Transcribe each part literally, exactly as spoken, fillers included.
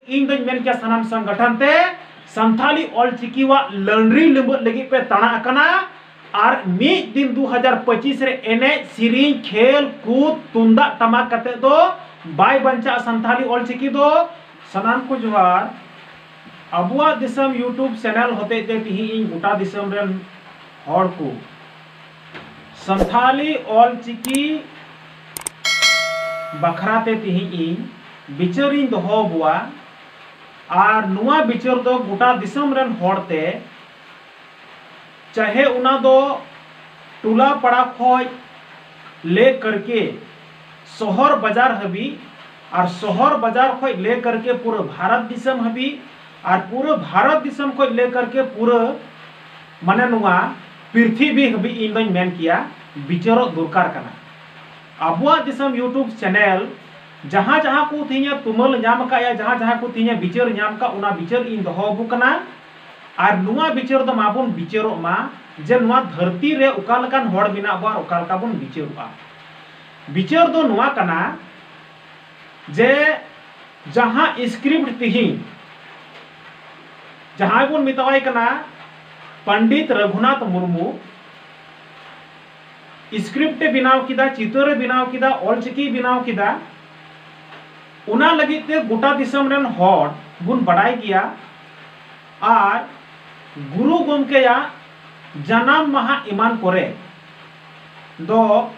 ᱤᱧ ᱫᱚᱧ ᱢᱮᱱ ᱠᱮᱭᱟ ᱥᱟᱱᱟᱢ ᱥᱚᱝᱜᱚᱴᱷᱚᱱ ᱛᱮ ᱥᱟᱱᱛᱷᱟᱞᱤ ᱚᱞᱪᱤᱠᱤᱣᱟᱜ ᱞᱟᱹᱱᱰᱨᱤ ᱞᱤᱢᱵᱟᱹᱫ ᱞᱟᱹᱜᱤᱫ ᱯᱮ ᱛᱟᱲᱟ ᱟᱠᱟᱱᱟ᱾ ᱟᱨ ᱢᱤᱫ ᱫᱤᱱ ᱫᱩ ᱦᱟᱡᱟᱨ ᱯᱚᱸᱪᱤᱥ ᱨᱮ ᱮᱱᱮᱡ ᱥᱮᱨᱮᱧ ᱠᱷᱮᱞ ᱠᱩᱫ ᱛᱩᱢᱫᱟᱜ ᱴᱟᱢᱟᱠ ᱠᱟᱛᱮ ᱫᱚ ᱵᱟᱭ ᱵᱟᱧᱪᱟᱜᱼᱟ ᱥᱟᱱᱛᱷᱟᱞᱤ ᱚᱞᱪᱤᱠᱤ ᱫᱚ᱾ ᱥᱟᱱᱟᱢ ᱠᱚ ᱡᱚᱦᱟᱨ᱾ ᱟᱵᱚᱣᱟᱜ ᱫᱤᱥᱚᱢ YouTube channel ᱦᱚᱛᱮᱡ ᱛᱮ ᱛᱤᱦᱤᱧ ᱤᱧ ᱜᱚᱴᱟ ᱫᱤᱥᱚᱢ ᱨᱮᱱ ᱦᱚᱲ ᱠᱚ ᱥᱟᱱᱛᱷᱟᱞᱤ ᱚᱞᱪᱤᱠᱤ ᱵᱟᱠᱷᱨᱟ ᱛᱮ ᱛᱤᱦᱤᱧ ᱤᱧ ᱵᱤᱪᱟᱹᱨᱤᱧ ᱫᱚᱦᱚ ᱟᱵᱚᱣᱟ᱾ ᱟᱨ ᱱᱚᱣᱟ ᱵᱤᱪᱟᱹᱨ ᱫᱚ ᱜᱚᱴᱟ ᱫᱤᱥᱚᱢ ᱨᱮᱱ ᱦᱚᱲ ᱛᱮ, ᱪᱟᱦᱮ ᱚᱱᱟ ᱫᱚ ᱴᱚᱞᱟ ᱯᱟᱲᱟ ᱠᱷᱚᱡ ᱞᱮ ᱠᱟᱨᱠᱮ ᱥᱚᱦᱚᱨ ᱵᱟᱡᱟᱨ ᱦᱟᱹᱵᱤᱡ, ᱟᱨ ᱥᱚᱦᱚᱨ ᱵᱟᱡᱟᱨ ᱠᱷᱚᱡ ᱞᱮ ᱠᱟᱨᱠᱮ ᱯᱩᱨᱟᱹ ᱵᱷᱟᱨᱚᱛ ᱫᱤᱥᱚᱢ ᱦᱟᱹᱵᱤᱡ, ᱟᱨ ᱯᱩᱨᱟᱹ ᱵᱷᱟᱨᱚᱛ ᱫᱤᱥᱚᱢ ᱠᱷᱚᱡ ᱞᱮ ᱠᱟᱨᱠᱮ ᱯᱩᱨᱟᱹ ᱢᱟᱱᱮ ᱱᱚᱣᱟ ᱯᱨᱤᱛᱷᱤᱵᱤ ᱦᱟᱹᱵᱤᱡ ᱤᱧ ᱫᱚᱧ ᱢᱮᱱ ᱠᱮᱭᱟ ᱵᱤᱪᱟᱹᱨᱚᱜ ᱫᱚᱨᱠᱟᱨ ᱠᱟᱱᱟ᱾ ᱟᱵᱚᱣᱟᱜ ᱫᱤᱥᱚᱢ YouTube channel ᱡᱟᱦᱟᱸ ᱡᱟᱦᱟᱸ ᱠᱚ ᱛᱮᱦᱮᱧ ᱛᱩᱢᱟᱹᱞ ᱧᱟᱢ ᱟᱠᱟᱫᱼᱟ, ᱡᱟᱦᱟᱸ ᱡᱟᱦᱟᱸ ᱠᱚ ᱛᱮᱦᱮᱧ ᱵᱤᱪᱟᱹᱨ ᱧᱟᱢ ᱟᱠᱟᱫ, ᱚᱱᱟ ᱵᱤᱪᱟᱹᱨ ᱤᱧ ᱫᱚᱦᱚ ᱟᱵᱚ ᱠᱟᱱᱟ᱾ ᱟᱨ ᱱᱚᱣᱟ ᱵᱤᱪᱟᱹᱨ ᱫᱚ ᱢᱟᱵᱚᱱ ᱵᱤᱪᱟᱹᱨᱚᱜ ᱢᱟ ᱡᱮ ᱱᱚᱣᱟ ᱫᱷᱟᱹᱨᱛᱤ ᱨᱮ ᱚᱠᱟ ᱞᱮᱠᱟᱱ ᱦᱚᱲ ᱢᱮᱱᱟᱜ ᱵᱚᱱᱟ ᱟᱨ ᱚᱠᱟ ᱞᱮᱠᱟ ᱵᱚᱱ ᱵᱤᱪᱟᱹᱨᱚᱜᱼᱟ᱾ ᱵᱤᱪᱟᱹᱨ ᱫᱚ ᱱᱚᱣᱟ ᱠᱟᱱᱟ ᱡᱮ ᱡᱟᱦᱟᱸ script ᱛᱤᱦᱤᱧ ᱡᱟᱦᱟᱸᱭ ᱵᱚᱱ ᱢᱮᱛᱟᱣᱟᱭ ᱠᱟᱱᱟ ᱯᱚᱱᱰᱤᱛ ᱨᱚᱜᱷᱩᱱᱟᱛᱷ ᱢᱩᱨᱢᱩ, script ᱮ ᱵᱮᱱᱟᱣ ᱠᱮᱫᱟ, ᱪᱤᱛᱟᱹᱨ ᱮ ᱵᱮᱱᱟᱣ ᱠᱮᱫᱟ, ᱚᱞᱪᱤᱠᱤᱭ ᱵᱮᱱᱟᱣ ᱠᱮᱫᱟ, ᱚᱱᱟ ᱞᱟᱹᱜᱤᱫ ᱛᱮ ᱜᱚᱴᱟ ᱫᱤᱥᱚᱢ ᱨᱮᱱ ᱦᱚᱲ ᱵᱚᱱ ᱵᱟᱰᱟᱭ ᱜᱮᱭᱟ᱾ ᱟᱨ ᱜᱩᱨᱩ ᱜᱚᱢᱠᱮᱭᱟᱜ ᱡᱟᱱᱟᱢ ᱢᱟᱦᱟ ᱮᱢᱟᱱ ᱠᱚᱨᱮ ᱫᱚ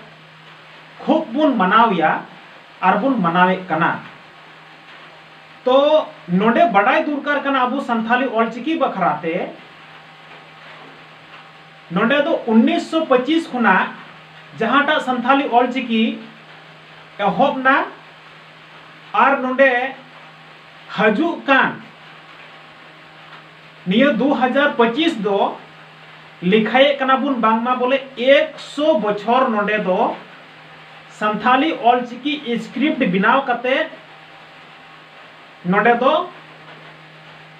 ᱠᱷᱩᱵ ᱵᱚᱱ ᱢᱟᱱᱟᱣᱮᱭᱟ ᱟᱨ ᱵᱚᱱ ᱢᱟᱱᱟᱣᱮᱫ ᱠᱟᱱᱟ᱾ ᱛᱚ ᱱᱚᱰᱮ ᱵᱟᱰᱟᱭ ᱫᱚᱨᱠᱟᱨ ᱠᱟᱱᱟ ᱟᱵᱚ ᱥᱟᱱᱛᱷᱟᱞᱤ ᱚᱞᱪᱤᱠᱤ ᱵᱟᱠᱷᱨᱟ ᱛᱮ, ᱱᱚᱰᱮ ᱫᱚ ᱩᱱᱤᱥᱥᱚ ᱯᱚᱸᱪᱤᱥ ᱠᱷᱚᱱᱟᱜ ᱡᱟᱦᱟᱸᱴᱟᱜ ᱥᱟᱱᱛᱷᱟᱞᱤ ᱚᱞᱪᱤᱠᱤ ᱮᱦᱚᱵ ᱱᱟ ᱟᱨ ᱱᱚᱰᱮ ᱦᱤᱡᱩᱜ ᱠᱟᱱ ᱱᱤᱭᱟᱹ ᱫᱩ ᱦᱟᱡᱟᱨ ᱯᱚᱸᱪᱤᱥ ᱫᱚ ᱞᱮᱠᱷᱟᱭᱮᱫ ᱠᱟᱱᱟ ᱵᱚᱱ ᱵᱟᱝᱢᱟ ᱵᱚᱞᱮ ᱮᱠᱥᱚ ᱵᱚᱪᱷᱚᱨ ᱱᱚᱰᱮ ᱫᱚ ᱥᱟᱱᱛᱷᱟᱞᱤ ᱚᱞᱪᱤᱠᱤ script ᱵᱮᱱᱟᱣ ᱠᱟᱛᱮ ᱱᱚᱰᱮ ᱫᱚ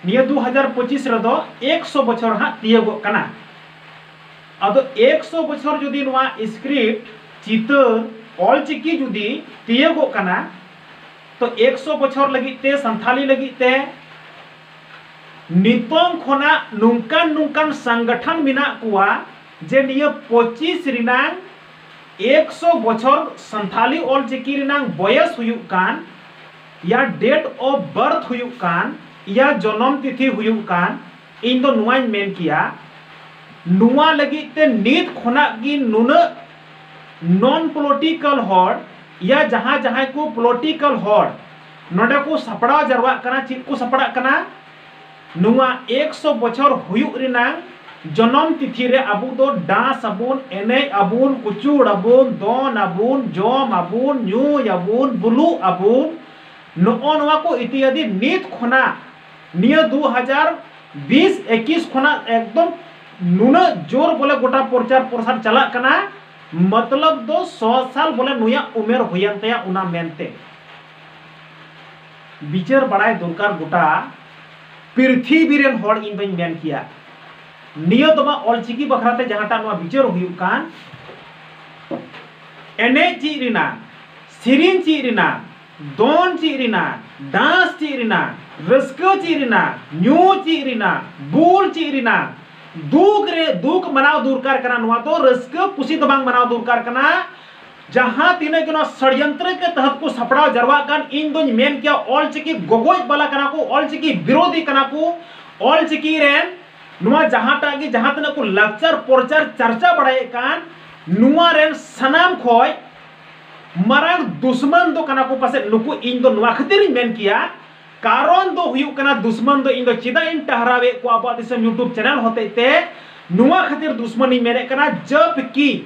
ᱱᱤᱭᱟᱹ ᱫᱩ ᱦᱟᱡᱟᱨ ᱯᱚᱸᱪᱤᱥ ᱨᱮᱫᱚ ᱮᱠᱥᱚ ᱵᱚᱪᱷᱚᱨ ᱦᱟᱸᱜ ᱛᱤᱭᱳᱜᱚᱜ ᱠᱟᱱᱟ᱾ ᱟᱫᱚ ᱮᱠᱥᱚ ᱵᱚᱪᱷᱚᱨ ᱡᱩᱫᱤ ᱱᱚᱣᱟ script ᱪᱤᱛᱟᱹᱨ ᱚᱞᱪᱤᱠᱤ ᱡᱩᱫᱤ ᱛᱤᱭᱳᱜᱚᱜ ᱠᱟᱱᱟ, ᱛᱚ ᱮᱠᱥᱚ ᱵᱚᱪᱷᱚᱨ ᱞᱟᱹᱜᱤᱫ ᱛᱮ, ᱥᱟᱱᱛᱷᱟᱞᱤ ᱞᱟᱹᱜᱤᱫ ᱛᱮ ᱱᱤᱛᱚᱝ ᱠᱷᱚᱱᱟᱜ ᱱᱚᱝᱠᱟᱱ ᱱᱚᱝᱠᱟᱱ ᱥᱚᱝᱜᱚᱴᱷᱚᱱ ᱢᱮᱱᱟᱜ ᱠᱚᱣᱟ ᱡᱮ ᱱᱤᱭᱟᱹ ᱯᱚᱸᱪᱤᱥ ᱨᱮᱱᱟᱝ ᱮᱠᱥᱚ ᱵᱚᱪᱷᱚᱨ ᱥᱟᱱᱛᱷᱟᱞᱤ ᱚᱞᱪᱤᱠᱤ ᱨᱮᱱᱟᱝ ᱵᱚᱭᱮᱥ ᱦᱩᱭᱩᱜ ᱠᱟᱱ, ᱭᱟ date of birth ᱦᱩᱭᱩᱜ ᱠᱟᱱ, ᱭᱟ ᱡᱚᱱᱚᱢ ᱛᱤᱛᱷᱤ ᱦᱩᱭᱩᱜ ᱠᱟᱱ, ᱤᱧ ᱫᱚ ᱱᱚᱣᱟᱧ ᱢᱮᱱ ᱠᱮᱭᱟ, ᱱᱚᱣᱟ ᱞᱟᱹᱜᱤᱫ ᱛᱮ ᱱᱤᱛ ᱠᱷᱚᱱᱟᱜ ᱜᱮ ᱱᱩᱱᱟᱹᱜ non political ᱦᱚᱲ ᱭᱟ ᱡᱟᱦᱟᱸ ᱡᱟᱦᱟᱸᱭ ᱠᱚ political ᱦᱚᱲ ᱱᱚᱰᱮ ᱠᱚ ᱥᱟᱯᱲᱟᱣ ᱡᱟᱨᱣᱟᱜ ᱠᱟᱱᱟ᱾ ᱪᱮᱫ ᱠᱚ ᱥᱟᱯᱲᱟᱜ ᱠᱟᱱᱟ? ᱱᱚᱣᱟ ᱮᱠᱥᱚ ᱵᱚᱪᱷᱚᱨ ᱦᱩᱭᱩᱜ ᱨᱮᱱᱟᱝ ᱡᱚᱱᱚᱢ ᱛᱤᱛᱷᱤ ᱨᱮ ᱟᱵᱚ ᱫᱚ dance ᱟᱵᱚᱱ, ᱮᱱᱮᱡ ᱟᱵᱚᱱ, ᱠᱩᱪᱩᱲ ᱟᱵᱚᱱ, ᱫᱚᱱ ᱟᱵᱚᱱ, ᱡᱚᱢ ᱟᱵᱚᱱ, ᱧᱩᱭ ᱟᱵᱚᱱ, ᱵᱩᱞᱩᱜ ᱟᱵᱚᱱ, ᱱᱚᱜᱼᱚ ᱱᱚᱣᱟ ᱠᱚ ᱤᱛᱤᱭᱟᱫᱤ ᱱᱤᱛ ᱠᱷᱚᱱᱟᱜ ᱱᱤᱭᱟᱹ ᱫᱩ ᱦᱟᱡᱟᱨ ᱵᱤᱥ ᱮᱠᱤᱥ ᱠᱷᱚᱱᱟᱜ ᱮᱠᱫᱚᱢ ᱱᱩᱱᱟᱹᱜ ᱡᱳᱨ ᱵᱚᱞᱮ ᱜᱚᱴᱟ ᱯᱨᱚᱪᱟᱨ ᱯᱨᱚᱥᱟᱨ ᱪᱟᱞᱟᱜ ᱠᱟᱱᱟ᱾ ᱢᱚᱛᱞᱚᱵ ᱫᱚ ᱥᱚ ᱥᱟᱞ ᱵᱚᱞᱮ ᱱᱩᱭᱟᱜ ᱩᱢᱮᱨ ᱦᱩᱭᱮᱱ ᱛᱟᱭᱟ, ᱚᱱᱟ ᱢᱮᱱᱛᱮ ᱵᱤᱪᱟᱹᱨ ᱵᱟᱲᱟᱭ ᱫᱚᱨᱠᱟᱨ ᱜᱚᱴᱟ ᱯᱨᱤᱛᱷᱤᱵᱤ ᱨᱮᱱ ᱦᱚᱲ, ᱤᱧ ᱫᱚᱧ ᱢᱮᱱ ᱠᱮᱭᱟ᱾ ᱱᱤᱭᱟᱹ ᱫᱚ ᱢᱟ ᱚᱞᱪᱤᱠᱤ ᱵᱟᱠᱷᱨᱟ ᱛᱮ ᱡᱟᱦᱟᱸᱴᱟᱜ ᱱᱚᱣᱟ ᱵᱤᱪᱟᱹᱨ ᱦᱩᱭᱩᱜ ᱠᱟᱱ, ᱮᱱᱮᱡ ᱪᱮᱫ ᱨᱮᱱᱟᱜ, ᱥᱮᱨᱮᱧ ᱪᱮᱫ ᱨᱮᱱᱟᱜ, ᱫᱚᱱ ᱪᱮᱫ ᱨᱮᱱᱟᱜ, dance ᱪᱮᱫ ᱨᱮᱱᱟᱜ, ᱨᱟᱹᱥᱠᱟᱹ ᱪᱮᱫ ᱨᱮᱱᱟᱜ, ᱧᱩ ᱪᱮᱫ ᱨᱮᱱᱟᱜ, ᱵᱩᱞ ᱪᱮᱫ ᱨᱮᱱᱟᱜ, ᱫᱩᱠ ᱨᱮ ᱫᱩᱠ ᱢᱟᱱᱟᱣ ᱫᱚᱨᱠᱟᱨ ᱠᱟᱱᱟ᱾ ᱱᱚᱣᱟ ᱫᱚ ᱨᱟᱹᱥᱠᱟᱹ ᱠᱩᱥᱤ ᱫᱚ ᱵᱟᱝ ᱢᱟᱱᱟᱣ ᱫᱚᱨᱠᱟᱨ ᱠᱟᱱᱟ᱾ ᱡᱟᱦᱟᱸ ᱛᱤᱱᱟᱹᱜ ᱜᱮ ᱱᱚᱣᱟ ᱥᱚᱲᱭᱚᱱᱛᱨᱚ ᱠᱮ ᱛᱟᱦᱟᱛ ᱠᱚ ᱥᱟᱯᱲᱟᱣ ᱡᱟᱨᱣᱟᱜ ᱠᱟᱱ, ᱤᱧ ᱫᱚᱧ ᱢᱮᱱ ᱠᱮᱭᱟ ᱚᱞᱪᱤᱠᱤ ᱜᱚᱜᱚᱡ ᱵᱟᱞᱟ ᱠᱟᱱᱟ ᱠᱚ, ᱚᱞᱪᱤᱠᱤ ᱵᱤᱨᱳᱫᱷᱤ ᱠᱟᱱᱟ ᱠᱚ, ᱚᱞᱪᱤᱠᱤ ᱨᱮᱱ ᱱᱚᱣᱟ ᱡᱟᱦᱟᱸᱴᱟᱜ ᱜᱮ ᱡᱟᱦᱟᱸ ᱛᱤᱱᱟᱹᱜ ᱠᱚ ᱞᱟᱠᱪᱟᱨ ᱯᱨᱚᱪᱟᱨ ᱪᱟᱨᱪᱟ ᱵᱟᱲᱟᱭᱮᱫ ᱠᱟᱱ, ᱱᱚᱣᱟ ᱨᱮᱱ ᱥᱟᱱᱟᱢ ᱠᱷᱚᱡ ᱢᱟᱨᱟᱝ ᱫᱩᱥᱢᱟᱱ ᱫᱚ ᱠᱟᱱᱟ ᱠᱚ ᱯᱟᱥᱮᱡ ᱱᱩᱠᱩ᱾ ᱤᱧ ᱫᱚ ᱱᱚᱣᱟ ᱠᱷᱟᱹᱛᱤᱨ ᱤᱧ ᱢᱮᱱ ᱠᱮᱭᱟ, ᱠᱟᱨᱚᱱ ᱫᱚ ᱦᱩᱭᱩᱜ ᱠᱟᱱᱟ, ᱫᱩᱥᱢᱟᱱ ᱫᱚ ᱤᱧ ᱫᱚ ᱪᱮᱫᱟᱜ ᱤᱧ ᱴᱟᱦᱨᱟᱣᱮᱫ ᱠᱚᱣᱟ ᱟᱵᱚᱣᱟᱜ ᱫᱤᱥᱚᱢ YouTube ᱪᱮᱱᱮᱞ ᱦᱚᱛᱮᱡ ᱛᱮ, ᱱᱚᱣᱟ ᱠᱷᱟᱹᱛᱤᱨ ᱫᱩᱥᱢᱟᱱ ᱤᱧ ᱢᱮᱱᱮᱫ ᱠᱟᱱᱟ, ᱡᱟᱵᱠᱤ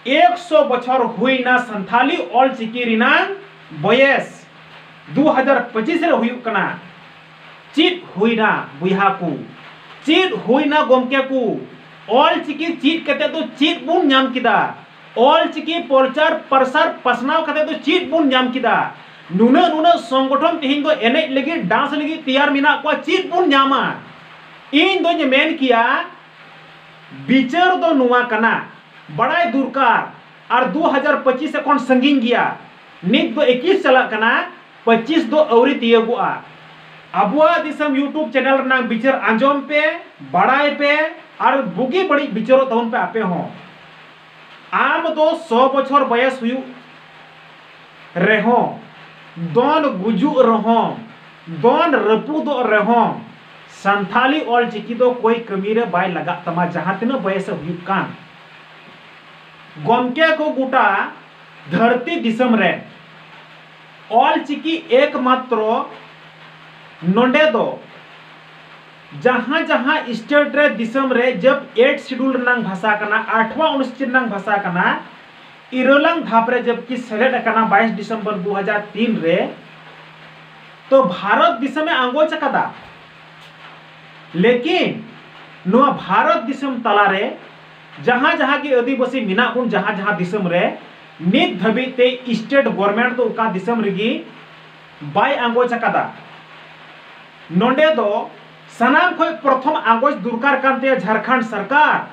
ᱮᱠᱥᱚ ᱵᱚᱪᱷᱚᱨ ᱦᱩᱭᱱᱟ ᱥᱟᱱᱛᱷᱟᱞᱤ ᱚᱞᱪᱤᱠᱤ ᱨᱮᱱᱟᱝ ᱵᱚᱭᱮᱥ ᱫᱩ ᱦᱟᱡᱟᱨ ᱯᱚᱸᱪᱤᱥ ᱨᱮ ᱦᱩᱭᱩᱜ ᱠᱟᱱᱟ᱾ ᱪᱮᱫ ᱦᱩᱭᱱᱟ ᱵᱚᱭᱦᱟ ᱠᱚ? ᱪᱮᱫ ᱦᱩᱭᱱᱟ ᱜᱚᱢᱠᱮ ᱠᱚ? ᱚᱞᱪᱤᱠᱤ ᱪᱮᱫ ᱠᱟᱛᱮ ᱫᱚ ᱪᱮᱫ ᱵᱚᱱ ᱧᱟᱢ ᱠᱮᱫᱟ? ᱚᱞᱪᱤᱠᱤ ᱯᱨᱚᱪᱟᱨ ᱯᱨᱚᱥᱟᱨ ᱯᱟᱥᱱᱟᱣ ᱠᱟᱛᱮ ᱫᱚ ᱪᱮᱫ ᱵᱚᱱ ᱧᱟᱢ ᱠᱮᱫᱟ? ᱱᱩᱱᱟᱹᱜ ᱱᱩᱱᱟᱹᱜ ᱥᱚᱝᱜᱚᱴᱷᱚᱱ ᱛᱮᱦᱮᱧ ᱫᱚ ᱮᱱᱮᱡ ᱞᱟᱹᱜᱤᱫ, dance ᱞᱟᱹᱜᱤᱫ ᱛᱮᱭᱟᱨ ᱢᱮᱱᱟᱜ ᱠᱚᱣᱟ, ᱪᱮᱫ ᱵᱚᱱ ᱧᱟᱢᱟ? ᱤᱧ ᱫᱚᱧ ᱢᱮᱱ ᱠᱮᱭᱟ, ᱵᱤᱪᱟᱹᱨ ᱫᱚ ᱱᱚᱣᱟ ᱠᱟᱱᱟ, ᱵᱟᱲᱟᱭ ᱫᱚᱨᱠᱟᱨ᱾ ᱟᱨ ᱫᱩ ᱦᱟᱡᱟᱨ ᱯᱚᱸᱪᱤᱥ ᱮᱠᱷᱚᱱ ᱥᱟᱺᱜᱤᱧ ᱜᱮᱭᱟ᱾ ᱱᱤᱛ ᱫᱚ ᱮᱠᱤᱥ ᱪᱟᱞᱟᱜ ᱠᱟᱱᱟ, ᱯᱚᱸᱪᱤᱥ ᱫᱚ ᱟᱹᱣᱨᱤ ᱛᱤᱭᱳᱜᱚᱜᱼᱟ᱾ ᱟᱵᱚᱣᱟᱜ ᱫᱤᱥᱚᱢ YouTube ᱪᱮᱱᱮᱞ ᱨᱮᱱᱟᱜ ᱵᱤᱪᱟᱹᱨ ᱟᱸᱡᱚᱢ ᱯᱮ, ᱵᱟᱲᱟᱭ ᱯᱮ, ᱟᱨ ᱵᱩᱜᱤ ᱵᱟᱹᱲᱤᱡ ᱵᱤᱪᱟᱹᱨᱚᱜ ᱛᱟᱵᱚᱱ ᱯᱮ ᱟᱯᱮ ᱦᱚᱸ᱾ ᱟᱢ ᱫᱚ ᱥᱚ ᱵᱚᱪᱷᱚᱨ ᱵᱚᱭᱮᱥ ᱦᱩᱭᱩᱜ ᱨᱮᱦᱚᱸ, ᱫᱚᱱ ᱜᱩᱡᱩᱜ ᱨᱮᱦᱚᱸ, ᱫᱚᱱ ᱨᱟᱹᱯᱩᱫᱚᱜ ᱨᱮᱦᱚᱸ, ᱥᱟᱱᱛᱷᱟᱞᱤ ᱚᱞ ᱪᱤᱠᱤ ᱫᱚ ᱠᱚᱭ ᱠᱟᱹᱢᱤ ᱨᱮ ᱵᱟᱭ ᱞᱟᱜᱟᱜ ᱛᱟᱢᱟ, ᱡᱟᱦᱟᱸ ᱛᱤᱱᱟᱹᱜ ᱵᱚᱭᱮᱥ ᱮ ᱦᱩᱭᱩᱜ ᱠᱟᱱ᱾ ᱜᱚᱢᱠᱮ ᱠᱚ ᱜᱚᱴᱟ ᱫᱷᱟᱹᱨᱛᱤ ᱫᱤᱥᱚᱢ ᱨᱮ ᱚᱞ ᱪᱤᱠᱤ ᱮᱠᱢᱟᱛᱨᱚ ᱱᱚᱰᱮ ᱫᱚ ᱡᱟᱦᱟᱸ ᱡᱟᱦᱟᱸ ᱥᱴᱮᱴ ᱨᱮ, ᱫᱤᱥᱚᱢ ᱨᱮ ᱡᱟᱵ ᱮᱭᱤᱴ ᱥᱤᱰᱩᱞ ᱨᱮᱱᱟᱝ ᱵᱷᱟᱥᱟ ᱠᱟᱱᱟ, ᱟᱴᱷᱣᱟ ᱚᱱᱩᱥᱩᱪᱤ ᱨᱮᱱᱟᱝ ᱵᱷᱟᱥᱟ ᱠᱟᱱᱟ, ᱤᱨᱟᱹᱞᱟᱝ ᱫᱷᱟᱯ ᱨᱮ ᱡᱟᱵᱠᱤ ᱥᱮᱞᱮᱫ ᱟᱠᱟᱱᱟ ᱵᱟᱭᱤᱥ ᱰᱤᱥᱮᱢᱵᱚᱨ ᱫᱩ ᱦᱟᱡᱟᱨ ᱛᱤᱱ ᱨᱮ, ᱛᱚ ᱵᱷᱟᱨᱚᱛ ᱫᱤᱥᱚᱢᱮ ᱟᱸᱜᱚᱪ ᱟᱠᱟᱫᱟ᱾ ᱞᱮᱠᱤᱱ ᱱᱚᱣᱟ ᱵᱷᱟᱨᱚᱛ ᱫᱤᱥᱚᱢ ᱛᱟᱞᱟᱨᱮ ᱡᱟᱦᱟᱸ ᱡᱟᱦᱟᱸ ᱜᱮ ᱟᱹᱫᱤᱵᱟᱹᱥᱤ ᱢᱮᱱᱟᱜ ᱵᱚᱱ, ᱡᱟᱦᱟᱸ ᱡᱟᱦᱟᱸ ᱫᱤᱥᱚᱢ ᱨᱮ, ᱱᱤᱛ ᱫᱷᱟᱹᱵᱤᱡ ᱛᱮ ᱥᱴᱮᱴ ᱜᱚᱨᱢᱮᱱᱴ ᱫᱚ ᱚᱠᱟ ᱫᱤᱥᱚᱢ ᱨᱮᱜᱮ ᱵᱟᱭ ᱟᱸᱜᱚᱪ ᱟᱠᱟᱫᱟ᱾ ᱱᱚᱰᱮ ᱫᱚ ᱥᱟᱱᱟᱢ ᱠᱷᱚᱱ ᱯᱨᱚᱛᱷᱚᱢ ᱟᱸᱜᱚᱪ ᱫᱚᱨᱠᱟᱨ ᱠᱟᱱ ᱛᱟᱭᱟ ᱡᱷᱟᱲᱠᱷᱚᱸᱰ ᱥᱚᱨᱠᱟᱨ,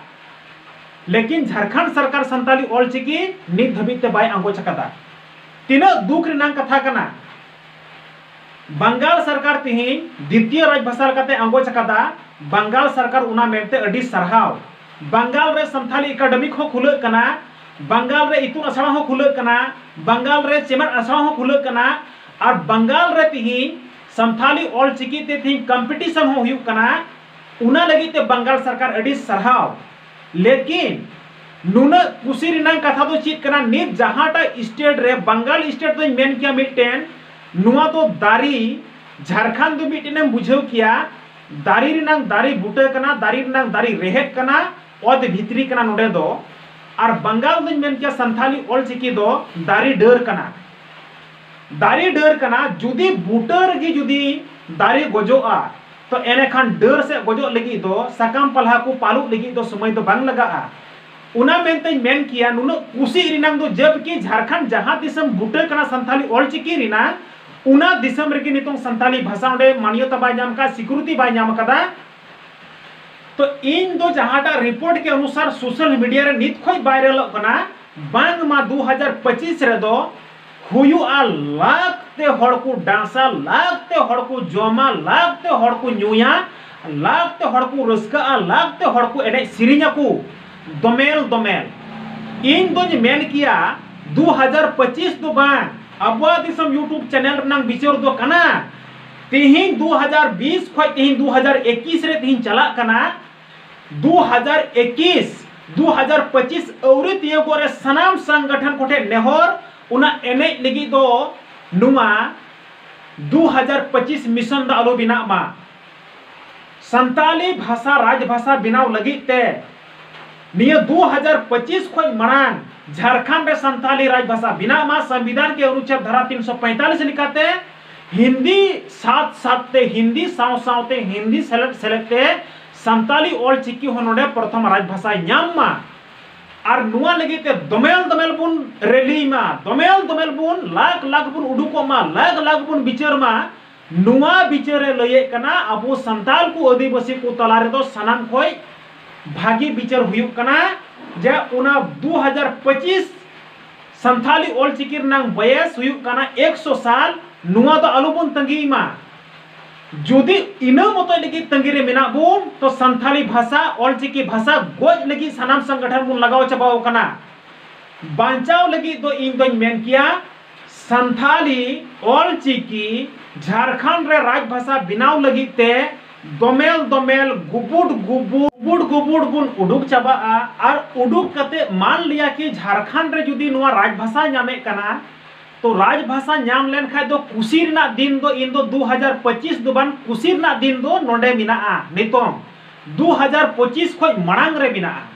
ᱞᱮᱠᱤᱱ ᱡᱷᱟᱲᱠᱷᱚᱸᱰ ᱥᱚᱨᱠᱟᱨ ᱥᱟᱱᱛᱟᱞᱤ ᱚᱞ ᱪᱤᱠᱤ ᱱᱤᱛ ᱫᱷᱟᱹᱵᱤᱡ ᱛᱮ ᱵᱟᱭ ᱟᱸᱜᱚᱪ ᱟᱠᱟᱫᱟ᱾ ᱛᱤᱱᱟᱹᱜ ᱫᱩᱠ ᱨᱮᱱᱟᱜ ᱠᱟᱛᱷᱟ ᱠᱟᱱᱟ᱾ ᱵᱟᱝᱜᱟᱞ ᱥᱚᱨᱠᱟᱨ ᱛᱮᱦᱮᱧ ᱫᱤᱛᱤᱭᱚ ᱨᱟᱡᱽ ᱵᱷᱟᱥᱟ ᱞᱮᱠᱟᱛᱮ ᱟᱸᱜᱚᱪ ᱟᱠᱟᱫᱟ᱾ ᱵᱟᱝᱜᱟᱞ ᱥᱚᱨᱠᱟᱨ ᱚᱱᱟ ᱢᱮᱱᱛᱮ ᱟᱹᱰᱤ ᱥᱟᱨᱦᱟᱣ᱾ ᱵᱟᱝᱜᱟᱞ ᱨᱮ ᱥᱟᱱᱛᱷᱟᱞᱤ ᱮᱠᱟᱰᱮᱢᱤ ᱦᱚᱸ ᱠᱷᱩᱞᱟᱹᱜ ᱠᱟᱱᱟ, ᱵᱟᱝᱜᱟᱞ ᱨᱮ ᱤᱛᱩᱱ ᱟᱥᱲᱟ ᱦᱚᱸ ᱠᱷᱩᱞᱟᱹᱜ ᱠᱟᱱᱟ, ᱵᱟᱝᱜᱟᱞ ᱨᱮ ᱪᱮᱢᱮᱫ ᱟᱥᱲᱟ ᱦᱚᱸ ᱠᱷᱩᱞᱟᱹᱜ ᱠᱟᱱᱟ, ᱟᱨ ᱵᱟᱝᱜᱟᱞ ᱨᱮ ᱛᱮᱦᱮᱧ ᱥᱟᱱᱛᱷᱟᱞᱤ ᱚᱞ ᱪᱤᱠᱤ ᱛᱮ ᱛᱮᱦᱮᱧ ᱠᱚᱢᱯᱤᱴᱤᱥᱚᱱ ᱦᱚᱸ ᱦᱩᱭᱩᱜ ᱠᱟᱱᱟ᱾ ᱚᱱᱟ ᱞᱟᱹᱜᱤᱫ ᱛᱮ ᱵᱟᱝᱜᱟᱞ ᱥᱚᱨᱠᱟᱨ ᱟᱹᱰᱤ ᱥᱟᱨᱦᱟᱣ᱾ ᱞᱮᱠᱤᱱ ᱱᱩᱱᱟᱹᱜ ᱠᱩᱥᱤ ᱨᱮᱱᱟᱜ ᱠᱟᱛᱷᱟ ᱫᱚ ᱪᱮᱫ ᱠᱟᱱᱟ, ᱱᱤᱛ ᱡᱟᱦᱟᱸᱴᱟᱜ ᱥᱴᱮᱴ ᱨᱮ, ᱵᱟᱝᱜᱟᱞ ᱥᱴᱮᱴ ᱫᱚᱧ ᱢᱮᱱ ᱠᱮᱭᱟ ᱢᱤᱫᱴᱮᱱ, ᱱᱚᱣᱟ ᱫᱚ ᱫᱟᱨᱮ, ᱡᱷᱟᱲᱠᱷᱚᱸᱰ ᱫᱚ ᱢᱤᱫᱴᱮᱱ ᱮᱢ ᱵᱩᱡᱷᱟᱹᱣ ᱠᱮᱭᱟ, ᱫᱟᱨᱮ ᱨᱮᱱᱟᱝ ᱫᱟᱨᱮ ᱵᱩᱴᱟᱹ ᱠᱟᱱᱟ, ᱫᱟᱨᱮ ᱨᱮᱱᱟᱝ ᱫᱟᱨᱮ ᱨᱮᱦᱮᱫ ᱠᱟᱱᱟ, ᱚᱛ ᱵᱷᱤᱛᱨᱤ ᱠᱟᱱᱟ ᱱᱚᱰᱮ ᱫᱚ᱾ ᱟᱨ ᱵᱟᱝᱜᱟᱞ ᱫᱚᱧ ᱢᱮᱱ ᱠᱮᱭᱟ ᱥᱟᱱᱛᱷᱟᱞᱤ ᱚᱞ ᱪᱤᱠᱤ ᱫᱚ ᱫᱟᱨᱮ ᱰᱟᱹᱨ ᱠᱟᱱᱟ᱾ ᱫᱟᱨᱮ ᱰᱟᱹᱨ ᱠᱟᱱᱟ, ᱡᱩᱫᱤ ᱵᱩᱴᱟᱹ ᱨᱮᱜᱮ ᱡᱩᱫᱤ ᱫᱟᱨᱮ ᱜᱚᱡᱚᱜᱼᱟ, ᱛᱚ ᱮᱱᱮᱠᱷᱟᱱ ᱰᱟᱹᱨ ᱥᱮᱫ ᱜᱚᱡᱚᱜ ᱞᱟᱹᱜᱤᱫ ᱫᱚ, ᱥᱟᱠᱟᱢ ᱯᱟᱞᱦᱟ ᱠᱚ ᱯᱟᱞᱩᱜ ᱞᱟᱹᱜᱤᱫ ᱫᱚ ᱥᱚᱢᱚᱭ ᱫᱚ ᱵᱟᱝ ᱞᱟᱜᱟᱜᱼᱟ᱾ ᱚᱱᱟ ᱢᱮᱱᱛᱮᱧ ᱢᱮᱱ ᱠᱮᱭᱟ, ᱱᱩᱱᱟᱹᱜ ᱠᱩᱥᱤ ᱨᱮᱱᱟᱝ ᱫᱚ ᱡᱟᱵᱠᱤ ᱡᱷᱟᱲᱠᱷᱚᱸᱰ ᱡᱟᱦᱟᱸ ᱫᱤᱥᱚᱢ ᱵᱩᱴᱟᱹ ᱠᱟᱱᱟ ᱥᱟᱱᱛᱷᱟᱞᱤ ᱚᱞ ᱪᱤᱠᱤ ᱨᱮᱱᱟᱜ, ᱚᱱᱟ ᱫᱤᱥᱚᱢ ᱨᱮᱜᱮ ᱱᱤᱛᱚᱝ ᱥᱟᱱᱛᱷᱟᱞᱤ ᱵᱷᱟᱥᱟ ᱚᱸᱰᱮ ᱢᱟᱱᱭᱚᱛᱟ ᱵᱟᱭ ᱧᱟᱢ ᱟᱠᱟᱫ, ᱥᱤᱠᱩᱨᱤᱛᱤ ᱵᱟᱭ ᱧᱟᱢ ᱟᱠᱟᱫᱟ᱾ ᱛᱚ ᱤᱧ ᱫᱚ ᱡᱟᱦᱟᱸᱴᱟᱜ ᱨᱤᱯᱳᱨᱴ ᱠᱮ ᱚᱱᱩᱥᱟᱨ ᱥᱳᱥᱟᱞ ᱢᱤᱰᱤᱭᱟ ᱨᱮ ᱱᱤᱛ ᱠᱷᱚᱱ ᱵᱟᱭᱨᱟᱞᱚᱜ ᱠᱟᱱᱟ, ᱵᱟᱝᱢᱟ ᱫᱩ ᱦᱟᱡᱟᱨ ᱯᱚᱸᱪᱤᱥ ᱨᱮᱫᱚ ᱦᱩᱭᱩᱜᱼᱟ, ᱞᱟᱠᱷ ᱛᱮ ᱦᱚᱲ ᱠᱚ ᱰᱟᱱᱥᱟ, ᱞᱟᱠᱷ ᱛᱮ ᱦᱚᱲ ᱠᱚ ᱡᱚᱢᱟ, ᱞᱟᱠᱷ ᱛᱮ ᱦᱚᱲ ᱠᱚ ᱧᱩᱭᱟ, ᱞᱟᱠᱷ ᱛᱮ ᱦᱚᱲ ᱠᱚ ᱨᱟᱹᱥᱠᱟᱹᱜᱼᱟ, ᱞᱟᱠᱷ ᱛᱮ ᱦᱚᱲ ᱠᱚ ᱮᱱᱮᱡ ᱥᱮᱨᱮᱧ ᱟᱠᱚ ᱫᱚᱢᱮᱞ ᱫᱚᱢᱮᱞ᱾ ᱤᱧ ᱫᱚᱧ ᱢᱮᱱ ᱠᱮᱭᱟ, ᱫᱩ ᱦᱟᱡᱟᱨ ᱯᱚᱸᱪᱤᱥ ᱫᱚ ᱵᱟᱝ, ᱟᱵᱚᱣᱟᱜ ᱫᱤᱥᱚᱢ YouTube ᱪᱮᱱᱮᱞ ᱨᱮᱱᱟᱝ ᱵᱤᱪᱟᱹᱨ ᱫᱚ ᱠᱟᱱᱟ᱾ ᱛᱮᱦᱮᱧ ᱫᱩ ᱦᱟᱡᱟᱨ ᱵᱤᱥ ᱠᱷᱚᱡ ᱛᱮᱦᱮᱧ ᱫᱩ ᱦᱟᱡᱟᱨ ᱮᱠᱤᱥ ᱨᱮ ᱛᱮᱦᱮᱧ ᱪᱟᱞᱟᱜ ᱠᱟᱱᱟ᱾ ᱫᱩ ᱦᱟᱡᱟᱨ ᱮᱠᱤᱥ, ᱫᱩ ᱦᱟᱡᱟᱨ ᱯᱚᱸᱪᱤᱥ ᱟᱹᱣᱨᱤ ᱛᱤᱭᱳᱜᱚᱜ ᱨᱮ ᱥᱟᱱᱟᱢ ᱥᱚᱝᱜᱚᱴᱷᱚᱱ ᱠᱚᱴᱷᱮᱱ ᱱᱮᱦᱚᱨ, ᱚᱱᱟ ᱮᱱᱮᱡ ᱞᱟᱹᱜᱤᱫ ᱫᱚ ᱱᱚᱣᱟ ᱫᱩ ᱦᱟᱡᱟᱨ ᱯᱚᱸᱪᱤᱥ ᱢᱤᱥᱚᱱ ᱫᱚ ᱟᱞᱚ ᱵᱮᱱᱟᱜ ᱢᱟ᱾ ᱥᱟᱱᱛᱟᱞᱤ ᱵᱷᱟᱥᱟ ᱨᱟᱡᱽ ᱵᱷᱟᱥᱟ ᱵᱮᱱᱟᱣ ᱞᱟᱹᱜᱤᱫ ᱛᱮ ᱱᱤᱭᱟᱹ ᱫᱩ ᱦᱟᱡᱟᱨ ᱯᱚᱸᱪᱤᱥ ᱠᱷᱚᱱ ᱢᱟᱲᱟᱝ ᱡᱷᱟᱲᱠᱷᱚᱸᱰ ᱨᱮ ᱥᱟᱱᱛᱟᱞᱤ ᱨᱟᱡᱽ ᱵᱷᱟᱥᱟ ᱵᱮᱱᱟᱜ ᱢᱟ᱾ ᱥᱚᱝᱵᱤᱫᱷᱟᱱ ᱠᱮ ᱚᱱᱩᱪᱷᱮᱫ ᱫᱷᱟᱨᱟ ᱛᱤᱱ ᱥᱚ ᱯᱚᱸᱭᱛᱟᱞᱤᱥ ᱞᱮᱠᱟᱛᱮ ᱦᱤᱱᱫᱤ ᱥᱟᱛ ᱥᱟᱛ ᱛᱮ, ᱦᱤᱱᱫᱤ ᱥᱟᱶ ᱥᱟᱶᱛᱮ, ᱦᱤᱱᱫᱤ ᱥᱮᱞᱮᱫ ᱥᱮᱞᱮᱫ ᱛᱮ ᱥᱟᱱᱛᱟᱞᱤ ᱚᱞ ᱪᱤᱠᱤ ᱦᱚᱸ ᱱᱚᱰᱮ ᱯᱨᱚᱛᱷᱚᱢ ᱨᱟᱡᱽ ᱵᱷᱟᱥᱟᱭ ᱧᱟᱢ ᱢᱟ᱾ ᱟᱨ ᱱᱚᱣᱟ ᱞᱟᱹᱜᱤᱫ ᱛᱮ ᱫᱚᱢᱮᱞ ᱫᱚᱢᱮᱞ ᱵᱚᱱ ᱨᱮᱞᱤ ᱢᱟ, ᱫᱚᱢᱮᱞ ᱫᱚᱢᱮᱞ ᱵᱚᱱ, ᱞᱟᱠᱷ ᱞᱟᱠᱷ ᱵᱚᱱ ᱩᱰᱩᱠᱚᱜ ᱢᱟ, ᱞᱟᱠᱷ ᱞᱟᱠᱷ ᱵᱚᱱ ᱵᱤᱪᱟᱹᱨ ᱢᱟ᱾ ᱱᱚᱣᱟ ᱵᱤᱪᱟᱹᱨ ᱮ ᱞᱟᱹᱭᱮᱫ ᱠᱟᱱᱟ, ᱟᱵᱚ ᱥᱟᱱᱛᱟᱲ ᱠᱚ ᱟᱹᱫᱤᱵᱟᱹᱥᱤ ᱠᱚ ᱛᱟᱞᱟ ᱨᱮᱫᱚ ᱥᱟᱱᱟᱢ ᱠᱷᱚᱱ ᱵᱷᱟᱹᱜᱤ ᱵᱤᱪᱟᱹᱨ ᱦᱩᱭᱩᱜ ᱠᱟᱱᱟ ᱡᱮ ᱚᱱᱟ ᱫᱩ ᱦᱟᱡᱟᱨ ᱯᱚᱸᱪᱤᱥ ᱥᱟᱱᱛᱷᱟᱞᱤ ᱚᱞᱪᱤᱠᱤ ᱨᱮᱱᱟᱝ ᱵᱚᱭᱮᱥ ᱦᱩᱭᱩᱜ ᱠᱟᱱᱟ ᱮᱠᱥᱚ ᱥᱟᱞ᱾ ᱱᱚᱣᱟ ᱫᱚ ᱟᱞᱚ ᱵᱚᱱ ᱛᱟᱺᱜᱤᱭ ᱢᱟ᱾ ᱡᱩᱫᱤ ᱤᱱᱟᱹ ᱢᱚᱛᱚᱡ ᱞᱟᱹᱜᱤᱫ ᱛᱟᱺᱜᱤ ᱨᱮ ᱢᱮᱱᱟᱜ ᱵᱚᱱ, ᱛᱚ ᱥᱟᱱᱛᱷᱟᱞᱤ ᱵᱷᱟᱥᱟ, ᱚᱞᱪᱤᱠᱤ ᱵᱷᱟᱥᱟ ᱜᱚᱡ ᱞᱟᱹᱜᱤᱫ ᱥᱟᱱᱟᱢ ᱥᱚᱝᱜᱚᱴᱷᱚᱱ ᱵᱚᱱ ᱞᱟᱜᱟᱣ ᱪᱟᱵᱟᱣ ᱠᱟᱱᱟ᱾ ᱵᱟᱧᱪᱟᱣ ᱞᱟᱹᱜᱤᱫ ᱫᱚ ᱤᱧ ᱫᱚᱧ ᱢᱮᱱ ᱠᱮᱭᱟ, ᱥᱟᱱᱛᱷᱟᱞᱤ ᱚᱞᱪᱤᱠᱤ ᱡᱷᱟᱲᱠᱷᱚᱸᱰ ᱨᱮ ᱨᱟᱡᱽ ᱵᱷᱟᱥᱟ ᱵᱮᱱᱟᱣ ᱞᱟᱹᱜᱤᱫ ᱛᱮ ᱫᱚᱢᱮᱞ ᱫᱚᱢᱮᱞ ᱜᱩᱵᱩᱰ ᱜᱩᱵᱩᱰ, ᱜᱩᱵᱩᱰ ᱜᱩᱵᱩᱰ ᱵᱚᱱ ᱩᱰᱩᱠ ᱪᱟᱵᱟᱜᱼᱟ᱾ ᱟᱨ ᱩᱰᱩᱠ ᱠᱟᱛᱮ ᱢᱟᱱ ᱞᱤᱭᱟ ᱠᱤ ᱡᱷᱟᱲᱠᱷᱚᱸᱰ ᱨᱮ ᱡᱩᱫᱤ ᱱᱚᱣᱟ ᱨᱟᱡᱽ ᱵᱷᱟᱥᱟ ᱧᱟᱢᱮᱫ ᱠᱟᱱᱟ, ᱛᱚ ᱨᱟᱡᱽ ᱵᱷᱟᱥᱟ ᱧᱟᱢ ᱞᱮᱱᱠᱷᱟᱡ ᱫᱚ ᱠᱩᱥᱤ ᱨᱮᱱᱟᱜ ᱫᱤᱱ ᱫᱚ ᱤᱧ ᱫᱚ ᱫᱩ ᱦᱟᱡᱟᱨ ᱯᱚᱸᱪᱤᱥ ᱫᱚ ᱵᱟᱝ, ᱠᱩᱥᱤ ᱨᱮᱱᱟᱜ ᱫᱤᱱ ᱫᱚ ᱱᱚᱰᱮ ᱢᱮᱱᱟᱜᱼᱟ, ᱱᱤᱛᱚᱝ ᱫᱩ ᱦᱟᱡᱟᱨ ᱯᱚᱸᱪᱤᱥ ᱠᱷᱚᱡ ᱢᱟᱲᱟᱝ ᱨᱮ ᱢᱮᱱᱟᱜᱼᱟ᱾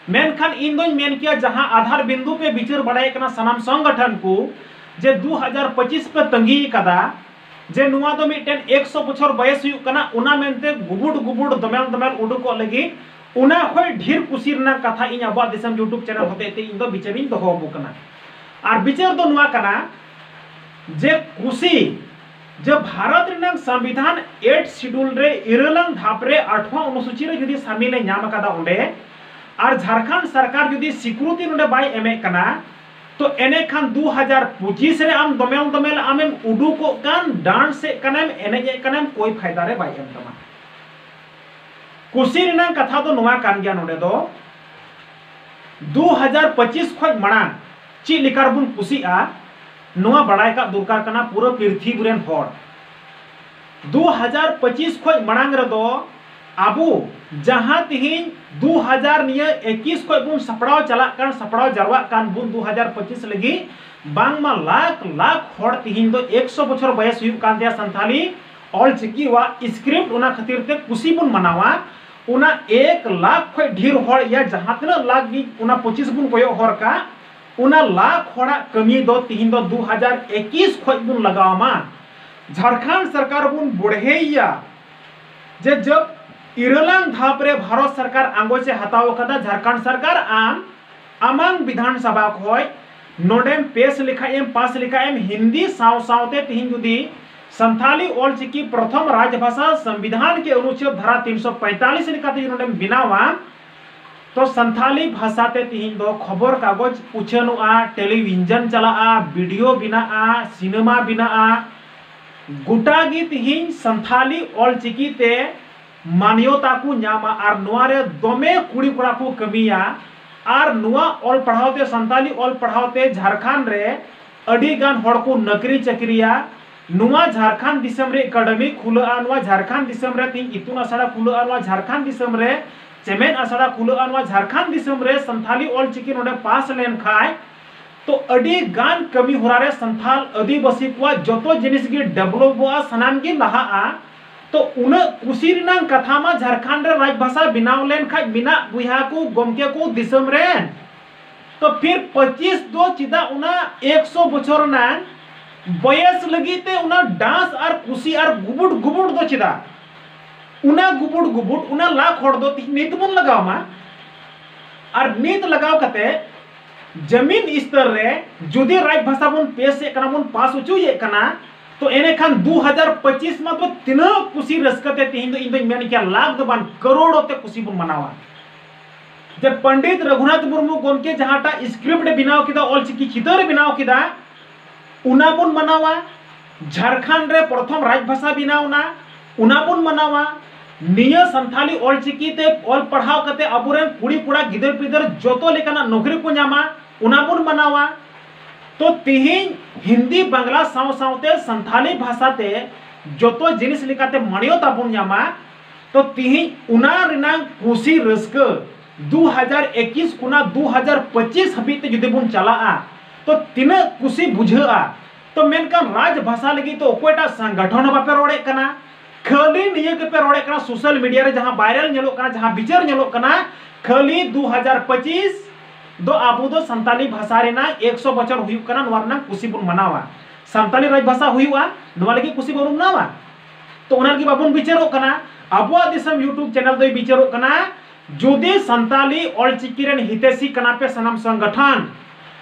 ᱢᱮᱱᱠᱷᱟᱱ ᱤᱧ ᱫᱚᱧ ᱢᱮᱱ ᱠᱮᱭᱟ, ᱡᱟᱦᱟᱸ ᱟᱫᱷᱟᱨ ᱵᱤᱱᱫᱩ ᱯᱮ ᱵᱤᱪᱟᱹᱨ ᱵᱟᱲᱟᱭᱮᱫ ᱠᱟᱱᱟ ᱥᱟᱱᱟᱢ ᱥᱚᱝᱜᱚᱴᱷᱚᱱ ᱠᱚ, ᱡᱮ ᱫᱩ ᱦᱟᱡᱟᱨ ᱯᱚᱸᱪᱤᱥ ᱯᱮ ᱛᱟᱺᱜᱤ ᱠᱟᱫᱟ, ᱡᱮ ᱱᱚᱣᱟ ᱫᱚ ᱢᱤᱫᱴᱮᱱ ᱮᱠᱥᱚ ᱵᱚᱪᱷᱚᱨ ᱵᱚᱭᱮᱥ ᱦᱩᱭᱩᱜ ᱠᱟᱱᱟ, ᱚᱱᱟ ᱢᱮᱱᱛᱮ ᱜᱩᱵᱩᱰ ᱜᱩᱵᱩᱰ ᱫᱚᱢᱮᱞ ᱫᱚᱢᱮᱞ ᱩᱰᱩᱠᱚᱜ ᱞᱟᱹᱜᱤᱫ, ᱚᱱᱟ ᱠᱷᱚᱡ ᱰᱷᱮᱨ ᱠᱩᱥᱤ ᱨᱮᱱᱟᱜ ᱠᱟᱛᱷᱟ ᱤᱧ ᱟᱵᱚᱣᱟᱜ ᱫᱤᱥᱚᱢ YouTube ᱪᱮᱱᱮᱞ ᱦᱚᱛᱮᱡ ᱛᱮ ᱤᱧ ᱫᱚ ᱵᱤᱪᱟᱹᱨᱤᱧ ᱫᱚᱦᱚ ᱟᱵᱚ ᱠᱟᱱᱟ᱾ ᱟᱨ ᱵᱤᱪᱟᱹᱨ ᱫᱚ ᱱᱚᱣᱟ ᱠᱟᱱᱟ ᱡᱮ ᱠᱩᱥᱤ, ᱡᱮ ᱵᱷᱟᱨᱚᱛ ᱨᱮᱱᱟᱜ ᱥᱚᱝᱵᱤᱫᱷᱟᱱ ᱮᱭᱤᱴ ᱥᱤᱰᱩᱞ ᱨᱮ ᱤᱨᱟᱹᱞᱟᱝ ᱫᱷᱟᱯ ᱨᱮ ᱟᱴᱷᱣᱟ ᱚᱱᱩᱥᱩᱪᱤ ᱨᱮ ᱡᱩᱫᱤ ᱥᱟᱢᱤᱞ ᱮ ᱧᱟᱢ ᱟᱠᱟᱫᱟ ᱚᱸᱰᱮ, ᱟᱨ ᱡᱷᱟᱲᱠᱷᱚᱸᱰ ᱥᱚᱨᱠᱟᱨ ᱡᱩᱫᱤ ᱥᱤᱠᱨᱩᱛᱤ ᱱᱚᱰᱮ ᱵᱟᱭ ᱮᱢᱮᱫ ᱠᱟᱱᱟ, ᱛᱚ ᱮᱱᱮᱠᱷᱟᱱ ᱫᱩ ᱦᱟᱡᱟᱨ ᱯᱚᱸᱪᱤᱥ ᱨᱮ ᱟᱢ ᱫᱚᱢᱮᱞ ᱫᱚᱢᱮᱞ ᱟᱢᱮᱢ ᱩᱰᱩᱠᱚᱜ ᱠᱟᱱ, ᱰᱟᱱᱥ ᱮᱫ ᱠᱟᱱᱮᱢ, ᱮᱱᱮᱡ ᱮᱫ ᱠᱟᱱᱮᱢ, ᱠᱳᱭ ᱯᱷᱟᱭᱫᱟ ᱨᱮ ᱵᱟᱭ ᱮᱢ ᱛᱟᱢᱟ᱾ ᱠᱩᱥᱤ ᱨᱮᱱᱟᱜ ᱠᱟᱛᱷᱟ ᱫᱚ ᱱᱚᱣᱟ ᱠᱟᱱ ᱜᱮᱭᱟ ᱱᱚᱰᱮ ᱫᱚ, ᱫᱩ ᱦᱟᱡᱟᱨ ᱯᱚᱸᱪᱤᱥ ᱠᱷᱚᱱ ᱢᱟᱲᱟᱝ ᱪᱮᱫ ᱞᱮᱠᱟ ᱨᱮᱵᱚᱱ ᱠᱩᱥᱤᱜᱼᱟ, ᱱᱚᱣᱟ ᱵᱟᱲᱟᱭ ᱠᱟᱜ ᱫᱚᱨᱠᱟᱨ ᱠᱟᱱᱟ ᱯᱩᱨᱟᱹ ᱯᱨᱤᱛᱷᱤᱵᱤ ᱨᱮᱱ ᱦᱚᱲ᱾ ᱫᱩ ᱦᱟᱡᱟᱨ ᱯᱚᱸᱪᱤᱥ ᱠᱷᱚᱱ ᱢᱟᱲᱟᱝ ᱨᱮᱫᱚ ᱟᱵᱚ ᱡᱟᱦᱟᱸ ᱛᱤᱦᱤᱧ ᱫᱩ ᱦᱟᱡᱟᱨ ᱱᱤᱭᱟᱹ ᱮᱠᱤᱥ ᱠᱷᱚᱱ ᱵᱚᱱ ᱥᱟᱯᱲᱟᱣ ᱪᱟᱞᱟᱜ ᱠᱟᱱ, ᱥᱟᱯᱲᱟᱣ ᱡᱟᱨᱣᱟᱜ ᱠᱟᱱ ᱵᱚᱱ ᱫᱩ ᱦᱟᱡᱟᱨ ᱯᱚᱸᱪᱤᱥ ᱞᱟᱹᱜᱤᱫ, ᱵᱟᱝᱢᱟ ᱞᱟᱠᱷ ᱞᱟᱠᱷ ᱦᱚᱲ ᱛᱤᱦᱤᱧ ᱫᱚ ᱮᱠᱥᱚ ᱵᱚᱪᱷᱚᱨ ᱵᱚᱭᱮᱥ ᱦᱩᱭᱩᱜ ᱠᱟᱱ ᱛᱟᱭᱟ ᱥᱟᱱᱛᱷᱟᱞᱤ ᱚᱞ ᱪᱤᱠᱤᱣᱟᱜ ᱥᱠᱨᱤᱯᱴ, ᱚᱱᱟ ᱠᱷᱟᱹᱛᱤᱨ ᱛᱮ ᱠᱩᱥᱤ ᱵᱚᱱ ᱢᱟᱱᱟᱣᱟ᱾ ᱚᱱᱟ ᱮᱠ ᱞᱟᱠᱷ ᱠᱷᱚᱱ ᱰᱷᱮᱨ ᱦᱚᱲ ᱭᱟ ᱡᱟᱦᱟᱸ ᱛᱤᱱᱟᱹᱜ ᱞᱟᱠᱷ ᱜᱮ ᱚᱱᱟ ᱯᱚᱸᱪᱤᱥ ᱵᱚᱱ ᱠᱚᱭᱚᱜ ᱦᱚᱨ ᱠᱟᱜ, ᱚᱱᱟ ᱞᱟᱠᱷ ᱦᱚᱲᱟᱜ ᱠᱟᱹᱢᱤ ᱫᱚ ᱛᱤᱦᱤᱧ ᱫᱚ ᱫᱩ ᱦᱟᱡᱟᱨ ᱮᱠᱤᱥ ᱠᱷᱚᱱ ᱵᱚᱱ ᱞᱟᱜᱟᱣ ᱢᱟ᱾ ᱡᱷᱟᱲᱠᱷᱚᱸᱰ ᱥᱚᱨᱠᱟᱨ ᱵᱚᱱ ᱵᱚᱲᱦᱮᱭᱟ ᱡᱮ ᱡᱚᱵ ᱤᱨᱟᱹᱞᱟᱝ ᱫᱷᱟᱯ ᱨᱮ ᱵᱷᱟᱨᱚᱛ ᱥᱚᱨᱠᱟᱨ ᱟᱸᱜᱚᱪ ᱮ ᱦᱟᱛᱟᱣ ᱟᱠᱟᱫᱟ, ᱡᱷᱟᱲᱠᱷᱚᱸᱰ ᱥᱚᱨᱠᱟᱨ ᱟᱢ ᱟᱢᱟᱝ ᱵᱤᱫᱷᱟᱱ ᱥᱚᱵᱷᱟ ᱠᱷᱚᱱ ᱱᱚᱰᱮᱢ ᱯᱮᱥ ᱞᱮᱠᱷᱟᱡ ᱮᱢ, ᱯᱟᱥ ᱞᱮᱠᱷᱟᱡ ᱮᱢ, ᱦᱤᱱᱫᱤ ᱥᱟᱶ ᱥᱟᱶᱛᱮ ᱛᱤᱦᱤᱧ ᱡᱩᱫᱤ ᱥᱟᱱᱛᱷᱟᱞᱤ ᱚᱞᱪᱤᱠᱤ ᱯᱨᱚᱛᱷᱚᱢ ᱨᱟᱡᱽ ᱵᱷᱟᱥᱟ ᱥᱚᱝᱵᱤᱫᱷᱟᱱ ᱠᱮ ᱚᱱᱩᱪᱷᱮᱫ ᱫᱷᱟᱨᱟ ᱛᱤᱱᱥᱚ ᱯᱚᱸᱭᱛᱟᱞᱤᱥ ᱞᱮᱠᱟᱛᱮ ᱡᱩᱫᱤ ᱱᱚᱰᱮᱢ ᱵᱮᱱᱟᱣᱟ, ᱛᱚ ᱥᱟᱱᱛᱷᱟᱞᱤ ᱵᱷᱟᱥᱟ ᱛᱮ ᱛᱤᱦᱤᱧ ᱫᱚ ᱠᱷᱚᱵᱚᱨ ᱠᱟᱜᱚᱡᱽ ᱩᱪᱷᱟᱹᱱᱚᱜᱼᱟ, ᱴᱮᱞᱤᱵᱷᱤᱡᱚᱱ ᱪᱟᱞᱟᱜᱼᱟ, ᱵᱷᱤᱰᱤᱭᱳ ᱵᱮᱱᱟᱜᱼᱟ, ᱥᱤᱱᱮᱢᱟ ᱵᱮᱱᱟᱜᱼᱟ, ᱜᱚᱴᱟ ᱜᱮ ᱛᱤᱦᱤᱧ ᱥᱟᱱᱛᱷᱟᱞᱤ ᱚᱞᱪᱤᱠᱤ ᱛᱮ ᱢᱟᱱᱭᱚᱛᱟ ᱠᱚ ᱧᱟᱢᱟ᱾ ᱟᱨ ᱱᱚᱣᱟ ᱨᱮ ᱫᱚᱢᱮ ᱠᱩᱲᱤ ᱠᱚᱲᱟ ᱠᱚ ᱠᱟᱹᱢᱤᱭᱟ᱾ ᱟᱨ ᱱᱚᱣᱟ ᱚᱞ ᱯᱟᱲᱦᱟᱣ ᱛᱮ, ᱥᱟᱱᱛᱟᱞᱤ ᱚᱞ ᱯᱟᱲᱦᱟᱣ ᱛᱮ ᱡᱷᱟᱲᱠᱷᱚᱸᱰ ᱨᱮ ᱟᱹᱰᱤ ᱜᱟᱱ ᱦᱚᱲ ᱠᱚ ᱱᱚᱠᱨᱤ ᱪᱟᱹᱠᱨᱤᱭᱟ᱾ ᱱᱚᱣᱟ ᱡᱷᱟᱲᱠᱷᱚᱸᱰ ᱫᱤᱥᱚᱢ ᱨᱮ ᱮᱠᱟᱰᱮᱢᱤ ᱠᱷᱩᱞᱟᱹᱜᱼᱟ, ᱱᱚᱣᱟ ᱡᱷᱟᱲᱠᱷᱚᱸᱰ ᱫᱤᱥᱚᱢ ᱨᱮ ᱛᱤᱦᱤᱧ ᱤᱛᱩᱱ ᱟᱥᱲᱟ ᱠᱷᱩᱞᱟᱹᱜᱼᱟ, ᱱᱚᱣᱟ ᱡᱷᱟᱲᱠᱷᱚᱸᱰ ᱫᱤᱥᱚᱢ ᱨᱮ ᱪᱮᱢᱮᱫ ᱟᱥᱲᱟ ᱠᱷᱩᱞᱟᱹᱜᱼᱟ, ᱱᱚᱣᱟ ᱡᱷᱟᱲᱠᱷᱚᱸᱰ ᱫᱤᱥᱚᱢ ᱨᱮ ᱥᱟᱱᱛᱷᱟᱞᱤ ᱚᱞ ᱪᱤᱠᱤ ᱱᱚᱰᱮ ᱯᱟᱥ ᱞᱮᱱ ᱠᱷᱟᱡ, ᱛᱚ ᱟᱹᱰᱤ ᱜᱟᱱ ᱠᱟᱹᱢᱤ ᱦᱚᱨᱟ ᱨᱮ ᱥᱟᱱᱛᱷᱟᱞ ᱟᱹᱫᱤᱵᱟᱹᱥᱤ ᱠᱚᱣᱟᱜ ᱡᱚᱛᱚ ᱡᱤᱱᱤᱥ ᱜᱮ ᱰᱮᱵᱷᱞᱚᱯᱚᱜᱼᱟ, ᱥᱟᱱᱟᱢ ᱜᱮ ᱞᱟᱦᱟᱜᱼᱟ᱾ ᱛᱚ ᱩᱱᱟᱹᱜ ᱠᱩᱥᱤ ᱨᱮᱱᱟᱜ ᱠᱟᱛᱷᱟ ᱢᱟ ᱡᱷᱟᱲᱠᱷᱚᱸᱰ ᱨᱮ ᱨᱟᱡᱽ ᱵᱷᱟᱥᱟ ᱵᱮᱱᱟᱣ ᱞᱮᱱ ᱠᱷᱟᱡ ᱢᱮᱱᱟᱜ ᱵᱚᱭᱦᱟ ᱠᱚ, ᱜᱚᱢᱠᱮ ᱠᱚ, ᱫᱤᱥᱚᱢ ᱨᱮᱱ᱾ ᱛᱚ ᱯᱷᱤᱨ ᱯᱚᱸᱪᱤᱥ ᱫᱚ ᱪᱮᱫᱟᱜ ᱚᱱᱟ ᱮᱠᱥᱚ ᱵᱚᱪᱷᱚᱨ ᱨᱮᱱᱟᱜ ᱵᱚᱭᱮᱥ ᱞᱟᱹᱜᱤᱫ ᱛᱮ ᱚᱱᱟ ᱰᱟᱸᱥ ᱟᱨ ᱠᱩᱥᱤ ᱟᱨ ᱜᱩᱵᱩᱰ ᱜᱩᱵᱩᱰ ᱫᱚ ᱪᱮᱫᱟᱜ? ᱚᱱᱟ ᱜᱩᱵᱩᱰ ᱜᱩᱵᱩᱰ, ᱚᱱᱟ ᱞᱟᱠᱷ ᱦᱚᱲ ᱫᱚ ᱛᱤᱦᱤᱧ ᱱᱤᱛ ᱵᱚᱱ ᱞᱟᱜᱟᱣ ᱢᱟ᱾ ᱟᱨ ᱱᱤᱛ ᱞᱟᱜᱟᱣ ᱠᱟᱛᱮ ᱡᱟᱢᱤᱱ ᱥᱛᱚᱨ ᱨᱮ ᱡᱩᱫᱤ ᱨᱟᱡᱽ ᱵᱷᱟᱥᱟ ᱵᱚᱱ ᱯᱮᱥ ᱮᱫ ᱠᱟᱱᱟ, ᱵᱚᱱ ᱯᱟᱥ ᱦᱚᱪᱚᱭᱮᱫ ᱠᱟᱱᱟ, ᱛᱚ ᱮᱱᱮᱠᱷᱟᱱ ᱫᱩ ᱦᱟᱡᱟᱨ ᱯᱚᱸᱪᱤᱥ ᱢᱟ ᱛᱚ ᱛᱤᱱᱟᱹᱜ ᱠᱩᱥᱤ ᱨᱟᱹᱥᱠᱟᱹ ᱛᱮ ᱛᱤᱦᱤᱧ ᱫᱚ ᱤᱧ ᱫᱚᱧ ᱢᱮᱱ ᱠᱮᱭᱟ ᱞᱟᱠᱷ ᱫᱚ ᱵᱟᱝ, ᱠᱟᱨᱳᱲ ᱛᱮ ᱠᱩᱥᱤ ᱵᱚᱱ ᱢᱟᱱᱟᱣᱟ᱾ ᱡᱮ ᱯᱚᱱᱰᱤᱛ ᱨᱚᱜᱷᱩᱱᱟᱛᱷ ᱢᱩᱨᱢᱩ ᱜᱚᱢᱠᱮ ᱡᱟᱦᱟᱸᱴᱟᱜ ᱥᱠᱨᱤᱯᱴ ᱮ ᱵᱮᱱᱟᱣ ᱠᱮᱫᱟ, ᱚᱞᱪᱤᱠᱤ ᱪᱤᱛᱟᱹᱨ ᱮ ᱵᱮᱱᱟᱣ ᱠᱮᱫᱟ, ᱚᱱᱟ ᱵᱚᱱ ᱢᱟᱱᱟᱣᱟ᱾ ᱡᱷᱟᱲᱠᱷᱚᱸᱰ ᱨᱮ ᱯᱨᱚᱛᱷᱚᱢ ᱨᱟᱡᱽ ᱵᱷᱟᱥᱟ ᱵᱮᱱᱟᱣ ᱮᱱᱟ, ᱚᱱᱟ ᱵᱚᱱ ᱢᱟᱱᱟᱣᱟ᱾ ᱱᱤᱭᱟᱹ ᱥᱟᱱᱛᱷᱟᱞᱤ ᱚᱞᱪᱤᱠᱤ ᱛᱮ ᱚᱞ ᱯᱟᱲᱦᱟᱣ ᱠᱟᱛᱮ ᱟᱵᱚᱨᱮᱱ ᱠᱩᱲᱤ ᱠᱚᱲᱟ ᱜᱤᱫᱟᱹᱨ ᱯᱤᱫᱟᱹᱨ ᱡᱚᱛᱚ ᱞᱮᱠᱟᱱᱟᱜ ᱱᱚᱠᱨᱤ ᱠᱚ ᱧᱟᱢᱟ, ᱚᱱᱟ ᱵᱚᱱ ᱢᱟᱱᱟᱣᱟ᱾ ᱛᱚ ᱛᱤᱦᱤᱧ ᱦᱤᱱᱫᱤ ᱵᱟᱝᱞᱟ ᱥᱟᱶ ᱥᱟᱶᱛᱮ ᱥᱟᱱᱛᱷᱟᱞᱤ ᱵᱷᱟᱥᱟ ᱛᱮ ᱡᱚᱛᱚ ᱡᱤᱱᱤᱥ ᱞᱮᱠᱟᱛᱮ ᱢᱟᱱᱭᱚᱛᱟ ᱵᱚᱱ ᱧᱟᱢᱟ᱾ ᱛᱚ ᱛᱤᱦᱤᱧ ᱚᱱᱟ ᱨᱮᱱᱟᱝ ᱠᱩᱥᱤ ᱨᱟᱹᱥᱠᱟᱹ ᱫᱩ ᱦᱟᱡᱟᱨ ᱮᱠᱤᱥ ᱠᱷᱚᱱᱟᱜ ᱫᱩ ᱦᱟᱡᱟᱨ ᱯᱚᱸᱪᱤᱥ ᱦᱟᱹᱵᱤᱡ ᱛᱮ ᱡᱩᱫᱤ ᱵᱚᱱ ᱪᱟᱞᱟᱜᱼᱟ, ᱛᱚ ᱛᱤᱱᱟᱹᱜ ᱠᱩᱥᱤ ᱵᱩᱡᱷᱟᱹᱜᱼᱟ᱾ ᱛᱚ ᱢᱮᱱᱠᱷᱟᱱ ᱨᱟᱡᱽ ᱵᱷᱟᱥᱟ ᱞᱟᱹᱜᱤᱫ ᱛᱮ ᱚᱠᱚᱭᱴᱟᱜ ᱥᱚᱝᱜᱚᱴᱷᱚᱱ ᱦᱚᱸ ᱵᱟᱯᱮ ᱨᱚᱲᱮᱫ ᱠᱟᱱᱟ, ᱠᱷᱟᱹᱞᱤ ᱱᱤᱭᱟᱹ ᱜᱮᱯᱮ ᱨᱚᱲᱮᱫ ᱠᱟᱱᱟ ᱥᱳᱥᱟᱞ ᱢᱤᱰᱤᱭᱟ ᱨᱮ ᱡᱟᱦᱟᱸ ᱵᱷᱟᱭᱨᱟᱞ ᱧᱮᱞᱚᱜ ᱠᱟᱱᱟ, ᱡᱟᱦᱟᱸ ᱵᱤᱪᱟᱹᱨ ᱧᱮᱞᱚᱜ ᱠᱟᱱᱟ, ᱠᱷᱟᱹᱞᱤ ᱫᱩ ᱦᱟᱡᱟᱨ ᱯᱚᱸᱪᱤᱥ ᱫᱚ ᱟᱵᱚ ᱫᱚ ᱥᱟᱱᱛᱟᱞᱤ ᱵᱷᱟᱥᱟ ᱨᱮᱱᱟᱜ ᱮᱠᱥᱚ ᱵᱚᱪᱷᱚᱨ ᱦᱩᱭᱩᱜ ᱠᱟᱱᱟ, ᱱᱚᱣᱟ ᱨᱮᱱᱟᱜ ᱠᱩᱥᱤ ᱵᱚᱱ ᱢᱟᱱᱟᱣᱟ᱾ ᱥᱟᱱᱛᱟᱞᱤ ᱨᱟᱡᱽ ᱵᱷᱟᱥᱟ ᱦᱩᱭᱩᱜᱼᱟ, ᱱᱚᱣᱟ ᱞᱟᱹᱜᱤᱫ ᱠᱩᱥᱤ ᱵᱟᱵᱚᱱ ᱢᱟᱱᱟᱣᱟ? ᱛᱚ ᱚᱱᱟ ᱞᱟᱹᱜᱤᱫ ᱵᱟᱵᱚᱱ ᱵᱤᱪᱟᱹᱨᱚᱜ ᱠᱟᱱᱟ᱾ ᱟᱵᱚᱣᱟᱜ ᱫᱤᱥᱚᱢ YouTube ᱪᱮᱱᱮᱞ ᱫᱚᱭ ᱵᱤᱪᱟᱹᱨᱚᱜ ᱠᱟᱱᱟ, ᱡᱩᱫᱤ ᱥᱟᱱᱛᱟᱞᱤ ᱚᱞᱪᱤᱠᱤ ᱨᱮᱱ ᱦᱤᱛᱮᱥᱤ ᱠᱟᱱᱟ ᱯᱮ ᱥᱟᱱᱟᱢ ᱥᱚᱝᱜᱚᱴᱷᱚᱱ,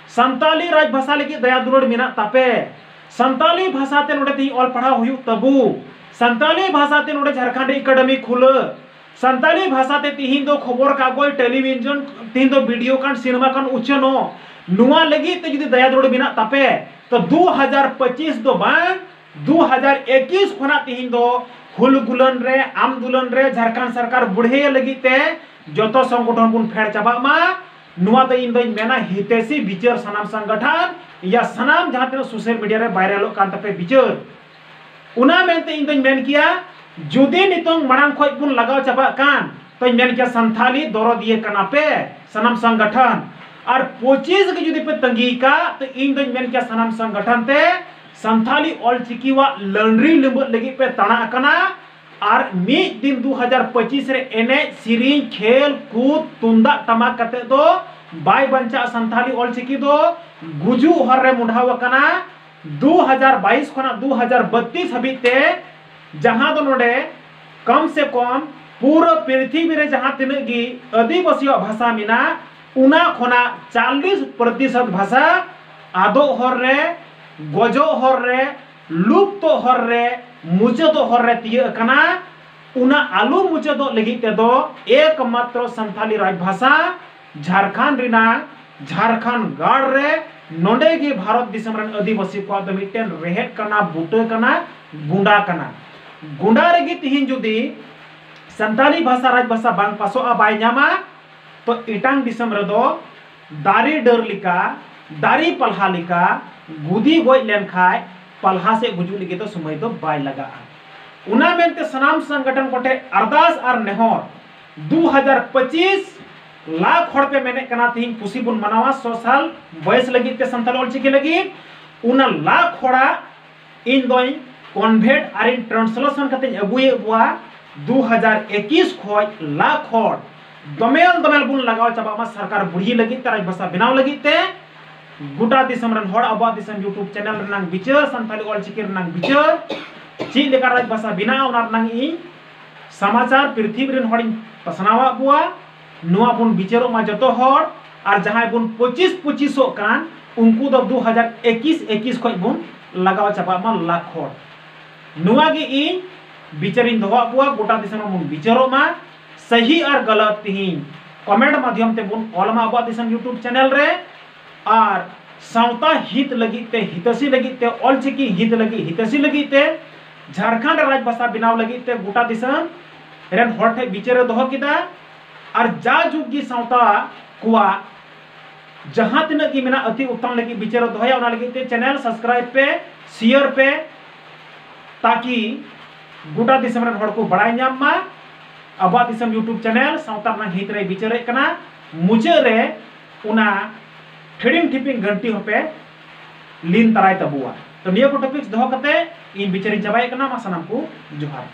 ᱥᱟᱱᱛᱟᱞᱤ ᱨᱟᱡᱽ ᱵᱷᱟᱥᱟ ᱞᱟᱹᱜᱤᱫ ᱫᱟᱭᱟ ᱫᱩᱞᱟᱹᱲ ᱢᱮᱱᱟᱜ ᱛᱟᱯᱮ, ᱥᱟᱱᱛᱟᱞᱤ ᱵᱷᱟᱥᱟ ᱛᱮ ᱱᱚᱰᱮ ᱛᱮᱦᱤᱧ ᱚᱞ ᱯᱟᱲᱦᱟᱣ ᱦᱩᱭᱩᱜ ᱛᱟᱵᱚ, ᱥᱟᱱᱛᱟᱞᱤ ᱵᱷᱟᱥᱟ ᱛᱮ ᱱᱚᱰᱮ ᱡᱷᱟᱲᱠᱷᱚᱸᱰ ᱨᱮ ᱮᱠᱟᱰᱮᱢᱤ ᱠᱷᱩᱞᱟᱹ, ᱥᱟᱱᱛᱟᱞᱤ ᱵᱷᱟᱥᱟ ᱛᱮ ᱛᱤᱦᱤᱧ ᱫᱚ ᱠᱷᱚᱵᱚᱨ ᱠᱟᱜᱚᱡᱽ, ᱴᱮᱞᱤᱵᱷᱤᱡᱚᱱ, ᱛᱤᱦᱤᱧ ᱫᱚ ᱵᱷᱤᱰᱤᱭᱳ ᱠᱟᱱ, ᱥᱤᱱᱮᱢᱟ ᱠᱟᱱ ᱩᱪᱷᱟᱹᱱᱚᱜ, ᱱᱚᱣᱟ ᱞᱟᱹᱜᱤᱫ ᱛᱮ ᱡᱩᱫᱤ ᱫᱟᱭᱟ ᱫᱩᱞᱟᱹᱲ ᱢᱮᱱᱟᱜ ᱛᱟᱯᱮ, ᱛᱚ ᱫᱩ ᱦᱟᱡᱟᱨ ᱯᱚᱸᱪᱤᱥ ᱫᱚ ᱵᱟᱝ, ᱫᱩ ᱦᱟᱡᱟᱨ ᱮᱠᱤᱥ ᱠᱷᱚᱱᱟᱜ ᱛᱤᱦᱤᱧ ᱫᱚ ᱦᱩᱞ ᱜᱩᱞᱟᱹᱱ ᱨᱮ, ᱟᱱᱫᱳᱞᱚᱱ ᱨᱮ, ᱡᱷᱟᱲᱠᱷᱚᱸᱰ ᱥᱚᱨᱠᱟᱨ ᱵᱩᱲᱦᱟᱹᱭᱮ ᱞᱟᱹᱜᱤᱫ ᱛᱮ ᱡᱚᱛᱚ ᱥᱚᱝᱜᱚᱴᱷᱚᱱ ᱵᱚᱱ ᱯᱷᱮᱰ ᱪᱟᱵᱟᱜ ᱢᱟ᱾ ᱱᱚᱣᱟ ᱫᱚ ᱤᱧ ᱫᱚᱧ ᱢᱮᱱᱟ ᱦᱤᱛᱮᱥᱤ ᱵᱤᱪᱟᱹᱨ ᱥᱟᱱᱟᱢ ᱥᱚᱝᱜᱚᱴᱷᱚᱱ, ᱭᱟ ᱥᱟᱱᱟᱢ ᱡᱟᱦᱟᱸ ᱛᱤᱱᱟᱹᱜ ᱥᱳᱥᱟᱞ ᱢᱤᱰᱤᱭᱟ ᱨᱮ ᱵᱷᱟᱭᱨᱟᱞᱚᱜ ᱠᱟᱱ ᱛᱟᱯᱮ ᱵᱤᱪᱟᱹᱨ, ᱚᱱᱟ ᱢᱮᱱᱛᱮ ᱤᱧ ᱫᱚᱧ ᱢᱮᱱ ᱠᱮᱭᱟ, ᱡᱩᱫᱤ ᱱᱤᱛᱚᱝ ᱢᱟᱲᱟᱝ ᱠᱷᱚᱡ ᱵᱚᱱ ᱞᱟᱜᱟᱣ ᱪᱟᱵᱟᱜ ᱠᱟᱱ, ᱛᱚᱧ ᱢᱮᱱ ᱠᱮᱭᱟ ᱥᱟᱱᱛᱷᱟᱞᱤ ᱫᱚᱨᱚᱫᱤᱭᱟᱹ ᱠᱟᱱᱟ ᱯᱮ ᱥᱟᱱᱟᱢ ᱥᱚᱝᱜᱚᱴᱷᱚᱱ᱾ ᱟᱨ ᱯᱚᱸᱪᱤᱥ ᱜᱮ ᱡᱩᱫᱤ ᱯᱮ ᱛᱟᱺᱜᱤ ᱠᱟᱜ, ᱛᱚ ᱤᱧ ᱫᱚᱧ ᱢᱮᱱ ᱠᱮᱭᱟ ᱥᱟᱱᱟᱢ ᱥᱚᱝᱜᱚᱴᱷᱚᱱ ᱛᱮ ᱥᱟᱱᱛᱷᱟᱞᱤ ᱚᱞᱪᱤᱠᱤᱣᱟᱜ ᱞᱟᱹᱱᱰᱨᱤ ᱞᱤᱸᱵᱟᱹᱫ ᱞᱟᱹᱜᱤᱫ ᱯᱮ ᱛᱟᱲᱟ ᱟᱠᱟᱱᱟ᱾ ᱟᱨ ᱢᱤᱫ ᱫᱤᱱ ᱫᱩ ᱦᱟᱡᱟᱨ ᱯᱚᱸᱪᱤᱥ ᱨᱮ ᱮᱱᱮᱡ, ᱥᱮᱨᱮᱧ, ᱠᱷᱮᱞ, ᱠᱩᱫ, ᱛᱩᱢᱫᱟᱜ ᱴᱟᱢᱟᱠ ᱠᱟᱛᱮ ᱫᱚ ᱵᱟᱭ ᱵᱟᱧᱪᱟᱜᱼᱟ᱾ ᱥᱟᱱᱛᱷᱟᱞᱤ ᱚᱞᱪᱤᱠᱤ ᱫᱚ ᱜᱩᱡᱩᱜ ᱦᱚᱨ ᱨᱮ ᱢᱚᱦᱰᱟᱣ ᱟᱠᱟᱱᱟ᱾ ᱫᱩ ᱦᱟᱡᱟᱨ ᱵᱟᱭᱤᱥ ᱠᱷᱚᱱᱟᱜ ᱫᱩ ᱦᱟᱡᱟᱨ ᱵᱟᱛᱤᱥ ᱦᱟᱹᱵᱤᱡ ᱛᱮ, ᱡᱟᱦᱟᱸ ᱫᱚ ᱱᱚᱰᱮ ᱠᱚᱢ ᱥᱮ ᱠᱚᱢ ᱯᱩᱨᱟᱹ ᱯᱨᱤᱛᱷᱤᱵᱤ ᱨᱮ ᱡᱟᱦᱟᱸ ᱛᱤᱱᱟᱹᱜ ᱜᱮ ᱟᱹᱫᱤᱵᱟᱹᱥᱤᱭᱟᱜ ᱵᱷᱟᱥᱟ ᱢᱮᱱᱟᱜ, ᱚᱱᱟ ᱠᱷᱚᱱᱟᱜ ᱪᱟᱞᱞᱤᱥ ᱯᱨᱚᱛᱤᱥᱚᱛ ᱵᱷᱟᱥᱟ ᱟᱫᱚᱜ ᱦᱚᱨ ᱨᱮ, ᱜᱚᱡᱚᱜ ᱦᱚᱨ ᱨᱮ, ᱞᱩᱯᱛᱚᱜ ᱦᱚᱨ ᱨᱮ, ᱢᱩᱪᱟᱹᱫᱚᱜ ᱦᱚᱨ ᱨᱮ ᱛᱤᱭᱟᱹᱜ ᱟᱠᱟᱱᱟ᱾ ᱚᱱᱟ ᱟᱞᱚ ᱢᱩᱪᱟᱹᱫᱚᱜ ᱞᱟᱹᱜᱤᱫ ᱛᱮᱫᱚ ᱮᱠᱢᱟᱛᱨᱚ ᱥᱟᱱᱛᱟᱞᱤ ᱨᱟᱡᱽᱵᱷᱟᱥᱟ ᱡᱷᱟᱲᱠᱷᱚᱸᱰ ᱨᱮᱱᱟᱜ ᱡᱷᱟᱲᱠᱷᱚᱸᱰ ᱜᱟᱲ ᱨᱮ, ᱱᱚᱰᱮ ᱜᱮ ᱵᱷᱟᱨᱚᱛ ᱫᱤᱥᱚᱢ ᱨᱮᱱ ᱟᱹᱫᱤᱵᱟᱹᱥᱤ ᱠᱚᱣᱟᱜ ᱫᱚ ᱢᱤᱫᱴᱮᱱ ᱨᱮᱦᱮᱫ ᱠᱟᱱᱟ, ᱵᱩᱴᱟᱹ ᱠᱟᱱᱟ, ᱜᱩᱸᱰᱟ ᱠᱟᱱᱟ᱾ ᱜᱩᱸᱰᱟ ᱨᱮᱜᱮ ᱛᱤᱦᱤᱧ ᱡᱩᱫᱤ ᱥᱟᱱᱛᱟᱞᱤ ᱵᱷᱟᱥᱟ ᱨᱟᱡᱽᱵᱷᱟᱥᱟ ᱵᱟᱝ ᱯᱟᱥᱚᱜᱼᱟ, ᱵᱟᱭ ᱧᱟᱢᱟ, ᱛᱚ ᱮᱴᱟᱝ ᱫᱤᱥᱚᱢ ᱨᱮᱫᱚ ᱫᱟᱨᱮ ᱰᱟᱹᱨ ᱞᱮᱠᱟ, ᱫᱟᱨᱮ ᱯᱟᱞᱦᱟ ᱞᱮᱠᱟ ᱜᱩᱫᱤ ᱜᱚᱡ ᱞᱮᱱᱠᱷᱟᱡ ᱯᱟᱞᱦᱟ ᱥᱮᱫ ᱜᱩᱡᱩᱜ ᱞᱟᱹᱜᱤᱫ ᱫᱚ ᱥᱚᱢᱚᱭ ᱫᱚ ᱵᱟᱭ ᱞᱟᱜᱟᱜᱼᱟ᱾ ᱚᱱᱟ ᱢᱮᱱᱛᱮ ᱥᱟᱱᱟᱢ ᱥᱚᱝᱜᱚᱴᱷᱚᱱ ᱠᱚᱴᱷᱮᱱ ᱟᱨᱫᱟᱥ ᱟᱨ ᱱᱮᱦᱚᱨ, ᱫᱩ ᱦᱟᱡᱟᱨ ᱯᱚᱸᱪᱤᱥ ᱞᱟᱠᱷ ᱦᱚᱲ ᱯᱮ ᱢᱮᱱᱮᱫ ᱠᱟᱱᱟ ᱛᱤᱦᱤᱧ ᱠᱩᱥᱤ ᱵᱚᱱ ᱢᱟᱱᱟᱣᱟ ᱥᱚ ᱥᱟᱞ ᱵᱚᱭᱮᱥ ᱞᱟᱹᱜᱤᱫ ᱛᱮ ᱥᱟᱱᱛᱟᱲ ᱚᱞᱪᱤᱠᱤ ᱞᱟᱹᱜᱤᱫ, ᱚᱱᱟ ᱞᱟᱠᱷ ᱦᱚᱲᱟᱜ ᱤᱧ ᱫᱚᱧ convert ᱟᱨᱤᱧ translation ᱠᱟᱛᱮᱧ ᱟᱹᱜᱩᱭᱮᱫ ᱠᱚᱣᱟ᱾ ᱫᱩ ᱦᱟᱡᱟᱨ ᱮᱠᱩᱥ ᱠᱷᱚᱡ ᱞᱟᱠᱷ ᱦᱚᱲ ᱫᱚᱢᱮᱞ ᱫᱚᱢᱮᱞ ᱵᱚᱱ ᱞᱟᱜᱟᱣ ᱪᱟᱵᱟᱜ ᱢᱟ ᱥᱚᱨᱠᱟᱨ ᱵᱩᱲᱦᱤ ᱞᱟᱹᱜᱤᱫ ᱛᱮ, ᱨᱟᱡᱽᱵᱷᱟᱥᱟ ᱵᱮᱱᱟᱣ ᱞᱟᱹᱜᱤᱫ ᱛᱮ᱾ ᱜᱚᱴᱟ ᱫᱤᱥᱚᱢ ᱨᱮᱱ ᱦᱚᱲ ᱟᱵᱚᱣᱟᱜ ᱫᱤᱥᱚᱢ YouTube channel ᱨᱮᱱᱟᱝ ᱵᱤᱪᱟᱹᱨ, ᱥᱟᱱᱛᱟᱲᱤ ᱚᱞᱪᱤᱠᱤ ᱨᱮᱱᱟᱝ ᱵᱤᱪᱟᱹᱨ, ᱪᱮᱫ ᱞᱮᱠᱟ ᱨᱟᱡᱽᱵᱷᱟᱥᱟ ᱵᱮᱱᱟᱜᱼᱟ ᱚᱱᱟ ᱨᱮᱱᱟᱝ ᱤᱧ ᱥᱚᱢᱟᱪᱟᱨ ᱯᱨᱤᱛᱷᱤᱵᱤ ᱨᱮᱱ ᱦᱚᱲᱤᱧ ᱯᱟᱥᱱᱟᱣᱟᱫ ᱠᱚᱣᱟ᱾ ᱱᱚᱣᱟ ᱵᱚᱱ ᱵᱤᱪᱟᱹᱨᱚᱜ ᱢᱟ ᱡᱚᱛᱚ ᱦᱚᱲ, ᱟᱨ ᱡᱟᱦᱟᱸᱭ ᱵᱚᱱ ᱯᱚᱸᱪᱤᱥ ᱯᱚᱸᱪᱤᱥᱚᱜ ᱠᱟᱱ, ᱩᱱᱠᱩ ᱫᱚ ᱫᱩ ᱦᱟᱡᱟᱨ ᱮᱠᱩᱥ ᱮᱠᱩᱥ ᱠᱷᱚᱡ ᱵᱚᱱ ᱞᱟᱜᱟᱣ ᱪᱟᱵᱟᱜ ᱢᱟ ᱞᱟᱠᱷ ᱦᱚᱲ᱾ ᱱᱚᱣᱟ ᱜᱮ ᱤᱧ ᱵᱤᱪᱟᱹᱨᱤᱧ ᱫᱚᱦᱚᱣᱟᱫ ᱠᱚᱣᱟ, ᱜᱚᱴᱟ ᱫᱤᱥᱚᱢ ᱨᱮᱵᱚᱱ ᱵᱤᱪᱟᱹᱨᱚᱜ ᱢᱟ᱾ ᱥᱟᱹᱦᱤ ᱟᱨ ᱜᱟᱞᱟᱛ ᱛᱤᱦᱤᱧ comment ᱢᱟᱫᱽᱫᱷᱚᱢ ᱛᱮᱵᱚᱱ ᱚᱞ ᱢᱟ ᱟᱵᱚᱣᱟᱜ ᱫᱤᱥᱚᱢ YouTube channel ᱨᱮ, ᱟᱨ ᱥᱟᱶᱛᱟ ᱦᱤᱛ ᱞᱟᱹᱜᱤᱫ ᱛᱮ, ᱦᱤᱛᱟᱹᱥᱤ ᱞᱟᱹᱜᱤᱫ ᱛᱮ, ᱚᱞᱪᱤᱠᱤ ᱦᱤᱛ ᱞᱟᱹᱜᱤᱫ, ᱦᱤᱛᱟᱹᱥᱤ ᱞᱟᱹᱜᱤᱫ ᱛᱮ, ᱡᱷᱟᱲᱠᱷᱚᱸᱰ ᱨᱟᱡᱽᱵᱷᱟᱥᱟ ᱵᱮᱱᱟᱣ ᱞᱟᱹᱜᱤᱫ ᱛᱮ ᱜᱚᱴᱟ ᱫᱤᱥᱚᱢ ᱨᱮᱱ ᱦᱚᱲ ᱴᱷᱮᱱ ᱵᱤᱪᱟᱹᱨᱮ ᱫᱚᱦᱚ ᱠᱮᱫᱟ᱾ ᱟᱨ ᱡᱟ ᱡᱩᱜᱽ ᱜᱮ ᱥᱟᱶᱛᱟ ᱠᱚᱣᱟᱜ ᱡᱟᱦᱟᱸ ᱛᱤᱱᱟᱹᱜ ᱜᱮ ᱢᱮᱱᱟᱜ ᱟᱹᱛᱤ ᱩᱛᱷᱟᱱ ᱞᱟᱹᱜᱤᱫ ᱵᱤᱪᱟᱹᱨᱮ ᱫᱚᱦᱚᱭᱟ, ᱚᱱᱟ ᱞᱟᱹᱜᱤᱫ ᱛᱮ channel subscribe ᱯᱮ, share ᱯᱮ, ᱛᱟᱠᱤ ᱜᱚᱴᱟ ᱫᱤᱥᱚᱢ ᱨᱮᱱ ᱦᱚᱲ ᱠᱚ ᱵᱟᱲᱟᱭ ᱧᱟᱢ ᱢᱟ ᱟᱵᱚᱣᱟᱜ ᱫᱤᱥᱚᱢ YouTube channel ᱥᱟᱶᱛᱟ ᱨᱮᱱᱟᱜ ᱦᱤᱛ ᱨᱮᱭ ᱵᱤᱪᱟᱹᱨᱮᱫ ᱠᱟᱱᱟ᱾ ᱢᱩᱪᱟᱹᱫ ᱨᱮ ᱚᱱᱟ ᱴᱷᱮᱲᱤᱝ ᱴᱷᱤᱯᱤᱝ ᱜᱷᱟᱹᱱᱴᱤ ᱦᱚᱸᱯᱮ ᱞᱤᱱ ᱛᱟᱨᱟᱭ ᱛᱟᱵᱚᱣᱟ᱾ ᱛᱚ ᱱᱤᱭᱟᱹ ᱠᱚ topics ᱫᱚᱦᱚ ᱠᱟᱛᱮ ᱤᱧ ᱵᱤᱪᱟᱹᱨᱤᱧ ᱪᱟᱵᱟᱭᱮᱫ ᱠᱟᱱᱟ᱾ ᱢᱟ ᱥᱟᱱᱟᱢ ᱠᱚ ᱡᱚᱦᱟᱨ᱾